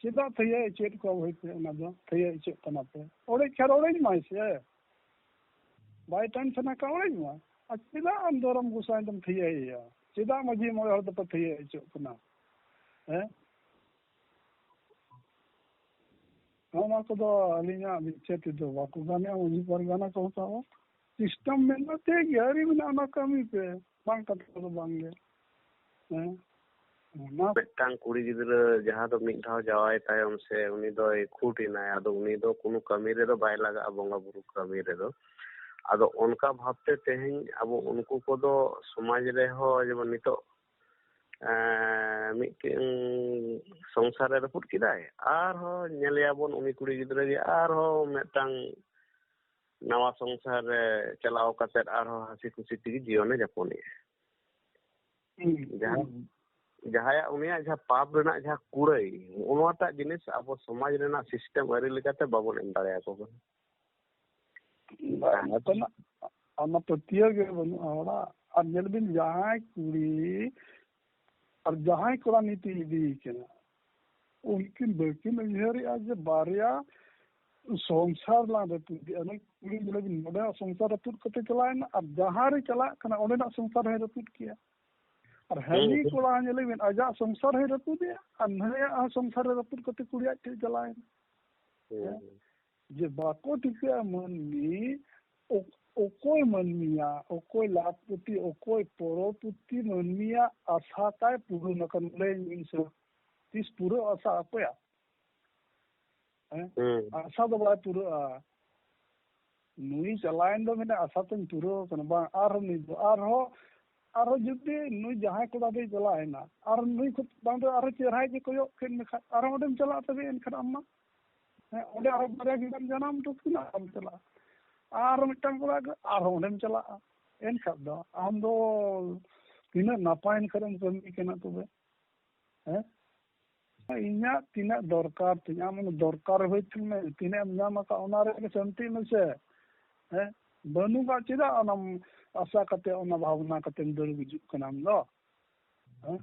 ᱪᱮᱫᱟᱜ ᱛᱷᱟᱹᱭᱟᱹ ᱚᱪᱚᱭᱮᱫ ᱠᱚᱣᱟ ᱦᱚᱭᱛᱳ? ᱚᱱᱟ ᱫᱚ ᱛᱷᱟᱹᱭᱟᱹ ᱚᱪᱚᱜ ᱠᱟᱱᱟ ᱯᱮ, ᱚᱲᱮᱡ ᱠᱷᱟᱱ ᱚᱲᱮᱡ ᱢᱟᱭ ᱥᱮ, ᱵᱟᱭ ᱴᱟᱱ ᱥᱟᱱᱟ ᱠᱷᱟᱱ ᱚᱲᱮᱡ ᱢᱟ᱾ ᱟᱨ ᱪᱮᱫᱟᱜ ᱟᱢ ᱫᱷᱚᱨᱚᱢ ᱜᱚᱸᱥᱟᱭ ᱫᱚᱢ ᱛᱷᱟᱹᱭᱟᱹᱭᱮᱭᱟ? ᱪᱮᱫᱟᱜ ᱢᱟᱹᱡᱷᱤ ᱢᱚᱬᱮ ᱦᱚᱲ ᱫᱚᱯᱮ ᱛᱷᱟᱹᱭᱟᱹ ᱚᱪᱚᱜ ᱠᱟᱱᱟ? ᱦᱮᱸ? ᱱᱚᱣᱟ ᱠᱚᱫᱚ ᱟᱹᱞᱤᱧᱟᱜ ᱵᱤᱪᱟᱹᱨ ᱛᱮᱫᱚ ᱵᱟᱠᱚ ᱜᱟᱱᱮᱜᱼᱟ ᱢᱟᱹᱡᱷᱤ ᱯᱟᱨᱜᱟᱱᱟ ᱠᱚ ᱥᱟᱶ᱾ system ᱢᱮᱱᱟᱜᱼᱟ, ᱴᱷᱤᱠ ᱜᱮᱭᱟ, ᱟᱹᱨᱤ ᱢᱮᱱᱟᱜᱼᱟ, ᱚᱱᱟ ᱠᱟᱹᱢᱤ ᱯᱮ, ᱵᱟᱝ ᱠᱟᱛᱷᱟ ᱫᱚ ᱵᱟᱝ ᱜᱮ᱾ ᱦᱮᱸ, ᱚᱱᱟ ᱢᱤᱫᱴᱟᱝ ᱠᱩᱲᱤ ᱜᱤᱫᱽᱨᱟᱹ ᱡᱟᱦᱟᱸ ᱫᱚ ᱢᱤᱫ ᱫᱷᱟᱣ ᱡᱟᱶᱟᱭ ᱛᱟᱭᱚᱢ ᱥᱮ ᱩᱱᱤ ᱫᱚᱭ ᱠᱷᱩᱴ ᱮᱱᱟᱭ, ᱟᱫᱚ ᱩᱱᱤ ᱫᱚ ᱠᱳᱱᱳ ᱠᱟᱹᱢᱤ ᱨᱮᱫᱚ ᱵᱟᱭ ᱞᱟᱜᱟᱜᱼᱟ, ᱵᱚᱸᱜᱟ ᱵᱩᱨᱩ ᱠᱟᱹᱢᱤ ᱨᱮᱫᱚ᱾ ᱟᱫᱚ ᱚᱱᱠᱟ ᱵᱷᱟᱵᱛᱮ ᱛᱮᱦᱮᱧ ᱟᱵᱚ ᱩᱱᱠᱩ ᱠᱚᱫᱚ ᱥᱚᱢᱟᱡᱽ ᱨᱮᱦᱚᱸ ᱡᱮᱢᱚᱱ ᱱᱤᱛᱚᱜ, ᱮᱸ, ᱢᱤᱫᱴᱮᱱ ᱥᱚᱝᱥᱟᱨ ᱨᱮ ᱨᱟᱹᱯᱩᱫ ᱠᱮᱫᱟᱭ, ᱟᱨᱦᱚᱸ ᱧᱮᱞᱮᱭᱟᱵᱚᱱ ᱩᱱᱤ ᱠᱩᱲᱤ ᱜᱤᱫᱽᱨᱟᱹ ᱜᱮ ᱟᱨᱦᱚᱸ ᱢᱤᱫᱴᱟᱝ ᱱᱟᱣᱟ ᱥᱚᱝᱥᱟᱨ ᱨᱮ ᱪᱟᱞᱟᱣ ᱠᱟᱛᱮ ᱟᱨᱦᱚᱸ ᱦᱟᱹᱥᱤ ᱠᱷᱩᱥᱤ ᱛᱮᱜᱮ ᱡᱤᱭᱚᱱᱮ ᱡᱟᱯᱚᱱᱮᱜᱼᱟ᱾ ᱦᱩᱸ, ᱡᱟᱦᱟᱸ, ᱦᱩᱸ᱾ ᱡᱟᱦᱟᱸᱭᱟᱜ, ᱩᱱᱤᱭᱟᱜ ᱡᱟᱦᱟᱸ ᱯᱟᱯ ᱨᱮᱱᱟᱜ ᱡᱟᱦᱟᱸ ᱠᱩᱲᱟᱹᱭ, ᱱᱚᱣᱟᱴᱟᱜ ᱡᱤᱱᱤᱥ ᱟᱵᱚ ᱥᱚᱢᱟᱡᱽ ᱨᱮᱱᱟᱜ ᱥᱤᱥᱴᱮᱢ ᱟᱹᱨᱤ ᱞᱮᱠᱟᱛᱮ ᱵᱟᱵᱚᱱ ᱮᱢ ᱫᱟᱲᱮᱭᱟᱠᱚ ᱠᱟᱱᱟ᱾ ᱵᱟᱝ, ᱚᱱᱟ, ᱚᱱᱟ ᱯᱟᱹᱛᱭᱟᱹᱣ ᱜᱮ ᱵᱟᱹᱱᱩᱜᱼᱟ ᱦᱚᱲᱟᱜ᱾ ᱟᱨ ᱧᱮᱞ ᱵᱤᱱ, ᱡᱟᱦᱟᱸᱭ ᱠᱩᱲᱤ ᱟᱨ ᱡᱟᱦᱟᱸᱭ ᱠᱚᱲᱟ ᱱᱤᱛ ᱤᱫᱤᱭᱮ ᱠᱟᱱᱟ, ᱩᱱᱠᱤᱱ ᱵᱟᱹᱠᱤᱱ ᱩᱭᱦᱟᱹᱨᱮᱜᱼᱟ ᱡᱮ ᱵᱟᱨᱭᱟ ᱥᱚᱝᱥᱟᱨ ᱞᱟᱝ ᱨᱟᱹᱯᱩᱫᱮᱜᱼᱟ᱾ ᱱᱩᱭ ᱠᱩᱲᱤ ᱧᱮᱞᱮ ᱵᱤᱱ, ᱱᱚᱰᱮᱱᱟᱜ ᱥᱚᱝᱥᱟᱨ ᱨᱟᱹᱯᱩᱫ ᱠᱟᱛᱮ ᱪᱟᱞᱟᱣᱮᱱᱟ, ᱟᱨ ᱡᱟᱦᱟᱸ ᱨᱮ ᱪᱟᱞᱟᱜ ᱠᱟᱱᱟ ᱚᱸᱰᱮᱱᱟᱜ ᱥᱚᱝᱥᱟᱨ ᱦᱚᱸᱭ ᱨᱟᱹᱯᱩᱫ ᱠᱮᱜᱼᱟ᱾ ᱟᱨ ᱦᱟᱹᱱᱤ ᱦᱩᱸ, ᱦᱩᱸ᱾ ᱠᱚᱲᱟ ᱧᱮᱞᱮ ᱵᱤᱱ, ᱟᱡᱟᱜ ᱥᱚᱝᱥᱟᱨ ᱦᱚᱸᱭ ᱨᱟᱹᱯᱩᱫᱮᱜᱼᱟ ᱟᱨ ᱱᱩᱭᱟᱜ ᱦᱚᱸ ᱥᱚᱝᱥᱟᱨ ᱮ ᱨᱟᱹᱯᱩᱫ ᱠᱟᱛᱮ ᱠᱩᱲᱤ ᱟᱡ ᱴᱷᱮᱡ ᱪᱟᱞᱟᱣᱮᱱᱟ᱾ ᱦᱩᱸ, ᱦᱮᱸ? ᱦᱩᱸ᱾ ᱡᱮ ᱵᱟᱠᱚ ᱴᱷᱤᱠᱟᱹᱜᱼᱟ ᱢᱟᱹᱱᱢᱤ, ᱚ-, ᱚᱠᱚᱭ ᱢᱟᱹᱱᱢᱤᱭᱟᱜ, ᱚᱠᱚᱭ ᱞᱟᱠᱷᱯᱚᱛᱤ, ᱚᱠᱚᱭ ᱠᱨᱳᱲᱯᱚᱛᱤ ᱢᱟᱹᱱᱢᱤᱭᱟᱜ ᱟᱥᱟ ᱛᱟᱭ ᱯᱩᱨᱩᱱ ᱟᱠᱟᱱ, ᱞᱟᱹᱭ ᱢᱮ ᱥᱮ? ᱛᱤᱥ ᱯᱩᱨᱟᱹᱜ ᱟᱥᱟ ᱚᱠᱚᱭᱟᱜ? ᱦᱮᱸ? ᱦᱩᱸ᱾ ᱟᱥᱟ ᱫᱚ ᱵᱟᱭ ᱯᱩᱨᱟᱹᱜᱼᱟ᱾ ᱱᱩᱭ ᱪᱟᱞᱟᱣᱮᱱ ᱫᱚ ᱢᱮᱱᱟ ᱟᱥᱟ ᱛᱤᱧ ᱯᱩᱨᱟᱹᱣ ᱟᱠᱟᱱᱟ, ᱵᱟᱝ, ᱟᱨᱦᱚᱸ ᱱᱩᱭ ᱫᱚ, ᱟᱨᱦᱚᱸ, ᱟᱨᱦᱚᱸ ᱡᱩᱫᱤ ᱱᱩᱭ ᱡᱟᱦᱟᱸᱭ ᱠᱚᱲᱟ ᱫᱚᱭ ᱪᱟᱞᱟᱣᱮᱱᱟ, ᱟᱨ ᱱᱩᱭ ᱠᱷᱚᱱ ᱵᱟᱝ ᱫᱚ ᱟᱨᱦᱚᱸ ᱪᱮᱦᱨᱟᱭ ᱜᱮ ᱠᱚᱭᱚᱜ ᱠᱮᱫ ᱢᱮᱠᱷᱟᱱ, ᱟᱨᱦᱚᱸ ᱚᱸᱰᱮᱢ ᱪᱟᱞᱟᱜᱼᱟ ᱛᱚᱵᱮ ᱮᱱᱠᱷᱟᱱ ᱟᱢ ᱢᱟ᱾ ᱦᱮᱸ, ᱚᱸᱰᱮ ᱟᱨᱦᱚᱸ ᱵᱟᱨᱭᱟ ᱜᱤᱫᱽᱨᱟᱹᱢ ᱡᱟᱱᱟᱢ ᱦᱚᱴᱚ ᱠᱤᱱᱟ, ᱟᱨᱦᱚᱸᱢ ᱪᱟᱞᱟᱜᱼᱟ᱾ ᱟᱨ ᱢᱤᱫᱴᱟᱝ ᱠᱚᱲᱟ ᱜᱤᱫᱽᱨᱟᱹ, ᱟᱨᱦᱚᱸ ᱚᱸᱰᱮᱢ ᱪᱟᱞᱟᱜᱼᱟ᱾ ᱮᱱᱠᱷᱟᱱ ᱫᱚ ᱟᱢ ᱫᱚ ᱛᱤᱱᱟᱹᱜ ᱱᱟᱯᱟᱭ ᱮᱱᱠᱷᱟᱱ ᱮᱢ ᱠᱟᱹᱢᱤ ᱠᱟᱱᱟ ᱛᱚᱵᱮ? ᱦᱮᱸ? ᱤᱧᱟᱹᱜ ᱛᱤᱱᱟᱹᱜ ᱫᱚᱨᱠᱟᱨ ᱛᱤᱧ, ᱟᱢ ᱚᱱᱟ ᱫᱚᱨᱠᱟᱨ ᱦᱩᱭ ᱛᱟᱢᱟ, ᱛᱤᱱᱟᱹᱜ ᱮᱢ ᱧᱟᱢ ᱟᱠᱟᱫ ᱚᱱᱟ ᱨᱮᱜᱮ ᱥᱟᱱᱛᱤᱜ ᱢᱮᱥᱮ᱾ ᱦᱮᱸ? ᱵᱟᱹᱱᱩᱜ ᱟᱜ ᱪᱮᱫᱟᱜ ᱚᱱᱟᱢ ᱟᱥᱟ ᱠᱟᱛᱮ, ᱚᱱᱟ ᱵᱷᱟᱵᱽᱱᱟ ᱠᱟᱛᱮᱢ ᱫᱟᱹᱲ ᱜᱩᱡᱩᱜ ᱠᱟᱱᱟ ᱟᱢ ᱫᱚ? ᱦᱮᱸ?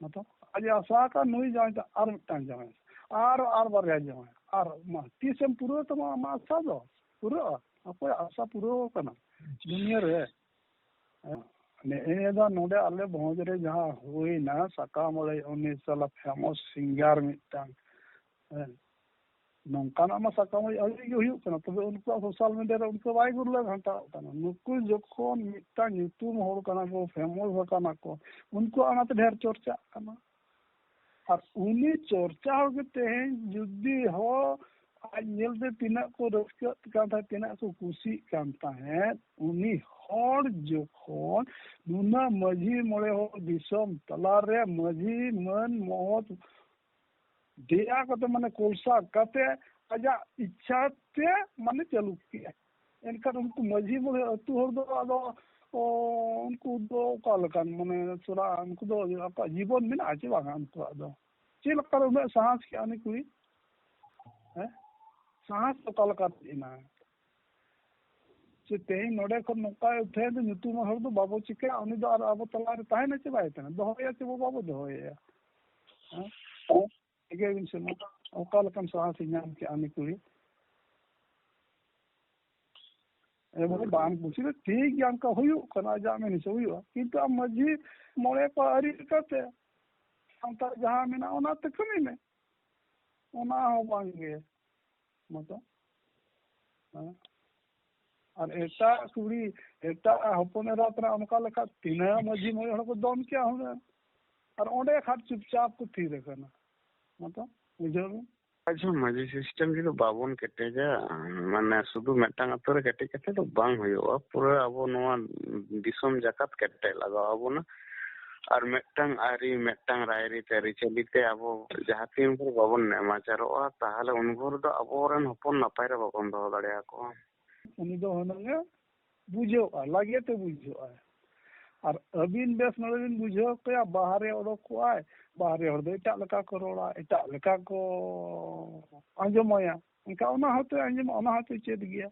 ᱢᱟᱛᱚ, ᱟᱡ ᱮ ᱟᱥᱟ ᱟᱠᱟᱫ ᱱᱩᱭ ᱡᱟᱶᱟᱭ ᱛᱮ ᱟᱨ ᱢᱤᱫᱴᱟᱝ ᱡᱟᱶᱟᱭ, ᱟᱨ, ᱟᱨ ᱵᱟᱨᱭᱟ ᱡᱟᱶᱟᱭ, ᱟᱨ ᱢᱟ ᱛᱤᱥᱮᱢ ᱯᱩᱨᱟᱹᱣ ᱛᱟᱢᱟ ᱟᱢᱟᱜ ᱟᱥᱟ ᱫᱚ? ᱯᱩᱨᱟᱹᱜᱼᱟ? ᱚᱠᱚᱭᱟᱜ ᱟᱥᱟ ᱯᱩᱨᱟᱹᱣ ᱠᱟᱱᱟ ᱫᱩᱱᱤᱭᱟᱹ ᱨᱮ? ᱱᱮᱜᱼᱮ ᱱᱤᱭᱟᱹ ᱫᱚ ᱱᱚᱰᱮ ᱟᱞᱮ ᱵᱷᱚᱸᱡᱽ ᱨᱮ ᱡᱟᱦᱟᱸ ᱦᱩᱭᱱᱟ, ᱥᱟᱠᱟᱢ ᱚᱲᱮᱡ, ᱩᱱᱤ ᱥᱟᱞᱟ famous singer ᱢᱤᱫᱴᱟᱝ, ᱦᱮᱸ, ᱱᱚᱝᱠᱟᱱᱟᱜ ᱢᱟ ᱥᱟᱠᱟᱢ ᱚᱲᱮᱡ ᱟᱹᱰᱤ ᱜᱮ ᱦᱩᱭᱩᱜ ᱠᱟᱱᱟ, ᱛᱚᱵᱮ ᱩᱱᱠᱩᱣᱟᱜ social media ᱨᱮ ᱩᱱᱠᱩ ᱵᱟᱭ ᱜᱩᱨᱞᱟᱹ ᱜᱷᱟᱱᱴᱟᱣᱚᱜ ᱠᱟᱱᱟ᱾ ᱱᱩᱠᱩ ᱡᱚᱠᱷᱚᱱ ᱢᱤᱫᱴᱟᱝ ᱧᱩᱛᱩᱢ ᱦᱚᱲ ᱠᱟᱱᱟ ᱠᱚ, famous ᱟᱠᱟᱱᱟ ᱠᱚ, ᱩᱱᱠᱩᱣᱟᱜ ᱚᱱᱟᱛᱮ ᱰᱷᱮᱨ ᱪᱚᱨᱪᱟᱜ ᱠᱟᱱᱟ᱾ ᱟᱨ ᱩᱱᱤ ᱪᱚᱨᱪᱟ ᱦᱚᱲ ᱜᱮ ᱛᱮᱦᱮᱧ ᱡᱩᱫᱤ ᱦᱚᱸ ᱟᱡ ᱧᱮᱞᱛᱮ ᱛᱤᱱᱟᱹᱜ ᱠᱚ ᱨᱟᱹᱥᱠᱟᱹᱜ ᱠᱟᱱ ᱛᱟᱦᱮᱸᱫ, ᱛᱤᱱᱟᱹᱜ ᱠᱚ ᱠᱩᱥᱤᱜ ᱠᱟᱱ ᱛᱟᱦᱮᱸᱫ, ᱩᱱᱤ ᱦᱚᱲ ᱡᱚᱠᱷᱚᱱ ᱱᱩᱱᱟᱹᱜ ᱢᱟᱹᱡᱷᱤ ᱢᱚᱬᱮ ᱦᱚᱲ ᱫᱤᱥᱚᱢ ᱛᱟᱞᱟᱨᱮ ᱢᱟᱹᱡᱷᱤ ᱢᱟᱹᱱ ᱢᱚᱦᱚᱛ ᱫᱮᱭᱟ ᱠᱟᱛᱮ, ᱢᱟᱱᱮ ᱠᱚᱞᱥᱟ ᱠᱟᱛᱮ ᱟᱡᱟᱜ ᱤᱪᱪᱷᱟ ᱛᱮ ᱢᱟᱱᱮ ᱪᱟᱹᱞᱩ ᱠᱮᱜᱼᱟ᱾ ᱮᱱᱠᱷᱟᱱ ᱩᱱᱠᱩ ᱢᱟᱹᱡᱷᱤ ᱢᱚᱬᱮ ᱟᱹᱛᱩ ᱦᱚᱲ ᱫᱚ ᱟᱫᱚ, ᱚ, ᱩᱱᱠᱩ ᱫᱚ ᱚᱠᱟ ᱞᱮᱠᱟᱱ, ᱢᱟᱱᱮ ᱛᱷᱚᱲᱟ ᱩᱱᱠᱩ ᱫᱚ ᱟᱠᱚᱣᱟᱜ ᱡᱤᱵᱚᱱ ᱢᱮᱱᱟᱜᱼᱟ ᱪᱮ ᱵᱟᱝᱟ ᱩᱱᱠᱩᱣᱟᱜ ᱫᱚ? ᱪᱮᱫ ᱞᱮᱠᱟᱨᱮ ᱩᱱᱟᱹᱜ ᱥᱟᱦᱟᱥ ᱠᱮᱜᱼᱟ ᱩᱱᱤ ᱠᱩᱲᱤ? ᱦᱮᱸ? ᱥᱟᱦᱟᱥ ᱚᱠᱟ ᱞᱮᱠᱟ ᱦᱮᱡ ᱮᱱᱟ? ᱥᱮ ᱛᱮᱦᱮᱧ ᱱᱚᱰᱮ ᱠᱷᱚᱱ ᱱᱚᱝᱠᱟᱭ ᱩᱴᱷᱟᱹᱭ ᱫᱚ, ᱧᱩᱛᱩᱢᱟᱱ ᱦᱚᱲ ᱫᱚ ᱵᱟᱵᱚ ᱪᱤᱠᱟᱹᱭᱟ, ᱩᱱᱤ ᱫᱚ ᱟᱨ ᱟᱵᱚ ᱛᱟᱞᱟᱨᱮ ᱛᱟᱦᱮᱱᱟ ᱪᱮ ᱵᱟᱭ ᱛᱟᱦᱮᱱᱟ? ᱫᱚᱦᱚᱭᱟ ᱪᱮ ᱵᱚ ᱵᱟᱵᱚ ᱫᱚᱦᱚᱭᱟ? ᱦᱮᱸ? ᱴᱷᱤᱠᱟᱹᱭ ᱵᱤᱱ ᱥᱮ ᱢᱟ, ᱚᱠᱟ ᱞᱮᱠᱟᱱ ᱥᱟᱦᱟᱥ ᱮ ᱧᱟᱢ ᱠᱮᱜᱼᱟ ᱩᱱᱤ ᱠᱩᱲᱤ? ᱮᱵᱚᱝ ᱵᱟᱝ ᱠᱩᱥᱤ ᱫᱚ ᱴᱷᱤᱠ ᱜᱮᱭᱟ, ᱚᱱᱠᱟ ᱦᱩᱭᱩᱜ ᱠᱟᱱᱟ, ᱟᱡᱟᱜ ᱢᱮᱱ ᱦᱤᱥᱟᱹᱵ ᱦᱩᱭᱩᱜᱼᱟ, ᱠᱤᱱᱛᱩ ᱟᱢ ᱢᱟᱹᱡᱷᱤ ᱢᱚᱬᱮ ᱠᱚ ᱟᱹᱨᱤ ᱞᱮᱠᱟᱛᱮ ᱥᱟᱱᱛᱟᱲ ᱡᱟᱦᱟᱸ ᱢᱮᱱᱟᱜᱼᱟ, ᱚᱱᱟᱛᱮ ᱠᱟᱹᱢᱤ ᱢᱮ, ᱚᱱᱟ ᱦᱚᱸ ᱵᱟᱝ ᱜᱮ᱾ ᱢᱟᱛᱚ᱾ ᱦᱮᱸ᱾ ᱟᱨ ᱮᱴᱟᱜ ᱠᱩᱲᱤ, ᱮᱴᱟᱜ ᱦᱚᱯᱚᱱ ᱮᱨᱟ ᱛᱮᱱᱟᱜ ᱚᱱᱠᱟ ᱞᱮᱠᱟ ᱛᱤᱱᱟᱹᱜ ᱢᱟᱹᱡᱷᱤ ᱢᱚᱬᱮ ᱦᱚᱲ ᱠᱚ ᱫᱚᱱ ᱠᱮᱭᱟ ᱦᱩᱱᱟᱹᱝ᱾ ᱟᱨ ᱚᱸᱰᱮ ᱠᱷᱟᱱ ᱪᱩᱯᱪᱟᱯ ᱠᱚ ᱛᱷᱤᱨ ᱟᱠᱟᱱᱟ᱾ ᱢᱟᱛᱚ, ᱵᱩᱡᱷᱟᱹᱣ ᱵᱤᱱ᱾ ᱟᱪᱪᱷᱟ, ᱢᱟᱹᱡᱷᱤ system ᱡᱩᱫᱤ ᱵᱟᱵᱚᱱ ᱠᱮᱴᱮᱡᱟ, ᱢᱟᱱᱮ ᱥᱩᱫᱷᱩ ᱢᱤᱫᱴᱟᱝ ᱟᱛᱳ ᱨᱮ ᱠᱮᱴᱮᱡ ᱠᱟᱛᱮ ᱫᱚ ᱵᱟᱝ ᱦᱩᱭᱩᱜᱼᱟ᱾ ᱯᱩᱨᱟᱹ ᱟᱵᱚ ᱱᱚᱣᱟ ᱫᱤᱥᱚᱢ ᱡᱟᱠᱟᱛ ᱠᱮᱴᱮᱡ ᱞᱟᱜᱟᱣ ᱟᱵᱚᱱᱟ᱾ ᱟᱨ ᱢᱤᱫᱴᱟᱝ ᱟᱹᱨᱤ, ᱢᱤᱫᱴᱟᱝ ᱨᱟᱭᱨᱤᱛ ᱟᱹᱨᱤᱪᱟᱹᱞᱤ ᱛᱮ ᱟᱵᱚ ᱡᱟᱦᱟᱸ ᱛᱤᱱ ᱵᱷᱳᱨ ᱵᱟᱵᱚᱱ ᱱᱮᱢᱟᱪᱟᱨᱚᱜᱼᱟ, ᱛᱟᱦᱚᱞᱮ ᱩᱱ ᱵᱷᱳᱨ ᱫᱚ ᱟᱵᱚᱨᱮᱱ ᱦᱚᱯᱚᱱ ᱱᱟᱯᱟᱭ ᱨᱮ ᱵᱟᱵᱚᱱ ᱫᱚᱦᱚ ᱫᱟᱲᱮᱭᱟᱠᱚᱣᱟ᱾ ᱩᱱᱤ ᱫᱚ ᱦᱩᱱᱟᱹᱝ ᱮ ᱵᱩᱡᱷᱟᱹᱣᱼᱟ, ᱞᱟᱜᱮ ᱛᱮ ᱵᱩᱡᱷᱟᱹᱣᱼᱟᱭ᱾ ᱟᱨ ᱟᱹᱵᱤᱱ ᱵᱮᱥ ᱱᱚᱰᱮ ᱵᱤᱱ ᱵᱩᱡᱷᱟᱹᱣ ᱠᱟᱭᱟ, ᱵᱟᱦᱨᱮ ᱚᱰᱚᱠᱚᱜᱼᱟᱭ, ᱵᱟᱦᱨᱮ ᱦᱚᱲ ᱫᱚ ᱮᱴᱟᱜ ᱞᱮᱠᱟ ᱠᱚ ᱨᱚᱲᱟ, ᱮᱴᱟᱜ ᱞᱮᱠᱟ ᱠᱚ ᱟᱸᱡᱚᱢᱟᱭᱟ᱾ ᱮᱱᱠᱷᱟᱱ ᱚᱱᱟ ᱦᱚᱸᱛᱚᱭ ᱟᱸᱡᱚᱢᱟ, ᱚᱱᱟ ᱦᱚᱸᱛᱚᱭ ᱪᱮᱫ ᱜᱮᱭᱟ᱾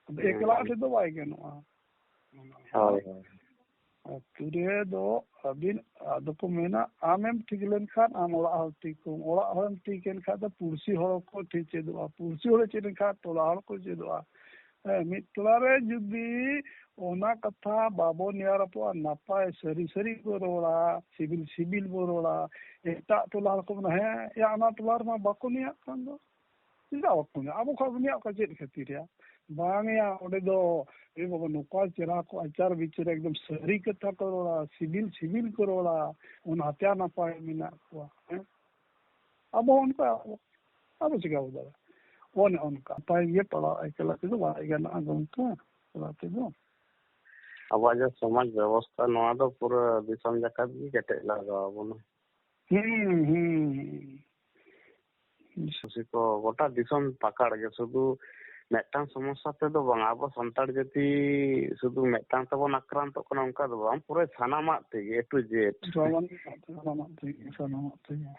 ᱟᱫᱚ ᱦᱮᱸ᱾ ᱮᱠᱞᱟ ᱛᱮᱫᱚ ᱵᱟᱭ ᱜᱟᱱᱚᱜᱼᱟ᱾ ᱦᱳᱭ, ᱦᱳᱭ᱾ ᱟᱹᱛᱩ ᱨᱮ ᱫᱚ ᱟᱹᱵᱤᱱ, ᱟᱫᱚ ᱠᱚ ᱢᱮᱱᱟ, ᱟᱢᱮᱢ ᱴᱷᱤᱠ ᱞᱮᱱᱠᱷᱟᱱ ᱟᱢ ᱚᱲᱟᱜ ᱦᱚᱲ ᱴᱷᱤᱠ ᱠᱚᱢ, ᱚᱲᱟᱜ ᱦᱚᱲᱮᱢ ᱴᱷᱤᱠ ᱮᱱ ᱠᱷᱟᱱ ᱫᱚ ᱯᱩᱲᱥᱤ ᱦᱚᱲ ᱠᱚ ᱴᱷᱤᱠ ᱪᱮᱫᱚᱜᱼᱟ, ᱯᱩᱲᱥᱤ ᱦᱚᱲ ᱪᱮᱫ ᱮᱱ ᱠᱷᱟᱱ ᱴᱚᱞᱟ ᱦᱚᱲ ᱠᱚ ᱪᱮᱫᱚᱜᱼᱟ᱾ ᱦᱮᱸ, ᱢᱤᱫ ᱴᱚᱞᱟ ᱨᱮ ᱡᱩᱫᱤ ᱚᱱᱟ ᱠᱟᱛᱷᱟ ᱵᱟᱵᱚᱱ ᱧᱮᱞ ᱨᱚᱯᱚᱲᱟ, ᱱᱟᱯᱟᱭ ᱥᱟᱹᱨᱤ ᱥᱟᱹᱨᱤ ᱵᱚ ᱨᱚᱲᱟ, ᱥᱤᱵᱤᱞ ᱥᱤᱵᱤᱞ ᱵᱚ ᱨᱚᱲᱟ, ᱮᱴᱟᱜ ᱴᱚᱞᱟ ᱦᱚᱲ ᱠᱚ ᱢᱮᱱᱟ, ᱦᱮᱸ ᱭᱟ, ᱚᱱᱟ ᱴᱚᱞᱟ ᱨᱮᱢᱟ ᱵᱟᱠᱚ ᱱᱮᱭᱟᱜ ᱠᱟᱱ ᱫᱚ᱾ ᱪᱮᱫᱟᱜ ᱵᱟᱠᱚ ᱢᱮᱱᱟ? ᱟᱵᱚ ᱠᱷᱚᱱ ᱩᱱᱤᱭᱟᱜ ᱚᱠᱟ ᱪᱮᱫ ᱠᱷᱟᱹᱛᱤᱨ ᱭᱟ? ᱵᱟᱝ ᱭᱟ, ᱚᱸᱰᱮ ᱫᱚ, ᱮ ᱵᱟᱵᱟ, ᱱᱚᱝᱠᱟ ᱪᱮᱦᱨᱟ ᱠᱚ ᱟᱪᱟᱨ ᱵᱤᱪᱟᱹᱨ, ᱮᱠᱫᱚᱢ ᱥᱟᱹᱨᱤ ᱠᱟᱛᱷᱟ ᱠᱚ ᱨᱚᱲᱟ, ᱥᱤᱵᱤᱞ ᱥᱤᱵᱤᱞ ᱠᱚ ᱨᱚᱲᱟ, ᱚᱱᱟᱛᱮ ᱱᱟᱯᱟᱭ ᱢᱮᱱᱟᱜ ᱠᱚᱣᱟ᱾ ᱦᱮᱸ? ᱟᱵᱚ ᱦᱚᱸ ᱚᱱᱠᱟ, ᱟᱵᱚ, ᱟᱵᱚ ᱪᱤᱠᱟ ᱵᱚ ᱫᱟᱲᱮᱭᱟᱜᱼᱟ? ᱚᱱᱮ ᱚᱱᱠᱟ ᱱᱟᱯᱟᱭ ᱜᱮ ᱯᱟᱲᱟᱣ ᱮᱠᱞᱟ ᱛᱮᱫᱚ ᱵᱟᱭ ᱜᱟᱱᱚᱜᱼᱟ ᱜᱚᱢᱠᱮ, ᱮᱠᱞᱟ ᱛᱮᱫᱚ᱾ ᱟᱵᱚᱣᱟᱜ ᱡᱟᱦᱟᱸ ᱥᱚᱢᱟᱡᱽ ᱵᱮᱵᱚᱥᱛᱷᱟ, ᱱᱚᱣᱟ ᱫᱚ ᱯᱩᱨᱟᱹ ᱫᱤᱥᱚᱢ ᱡᱟᱠᱟᱛ ᱜᱮ ᱠᱮᱴᱮᱡ ᱞᱟᱜᱟᱣ ᱟᱵᱚᱱᱟ᱾ ᱦᱩᱸ, ᱦᱩᱸ, ᱦᱩᱸ᱾ ᱠᱩᱥᱤ ᱠᱚ ᱜᱚᱴᱟ ᱫᱤᱥᱚᱢ ᱯᱟᱠᱟᱲ ᱜᱮ, ᱥᱩᱫᱷᱩ ᱢᱤᱫᱴᱟᱝ ᱥᱚᱢᱚᱥᱥᱟ ᱛᱮᱫᱚ ᱵᱟᱝ, ᱟᱵᱚ ᱥᱟᱱᱛᱟᱲ ᱡᱟᱹᱛᱤ ᱥᱩᱫᱷᱩ ᱢᱤᱫᱴᱟᱝ ᱛᱮᱵᱚᱱ ᱟᱠᱨᱟᱱᱛᱚᱜ ᱠᱟᱱᱟ ᱚᱱᱠᱟ ᱫᱚ ᱵᱟᱝ, ᱯᱩᱨᱟᱹ ᱥᱟᱱᱟᱢᱟᱜ ᱛᱮᱜᱮ, A to Z᱾ ᱥᱟᱱᱟᱢᱟᱜ ᱛᱮᱜᱮ, ᱥᱟᱱᱟᱢᱟᱜ ᱛᱮᱜᱮ, ᱥᱟᱱᱟᱢᱟᱜ ᱛᱮᱜᱮ᱾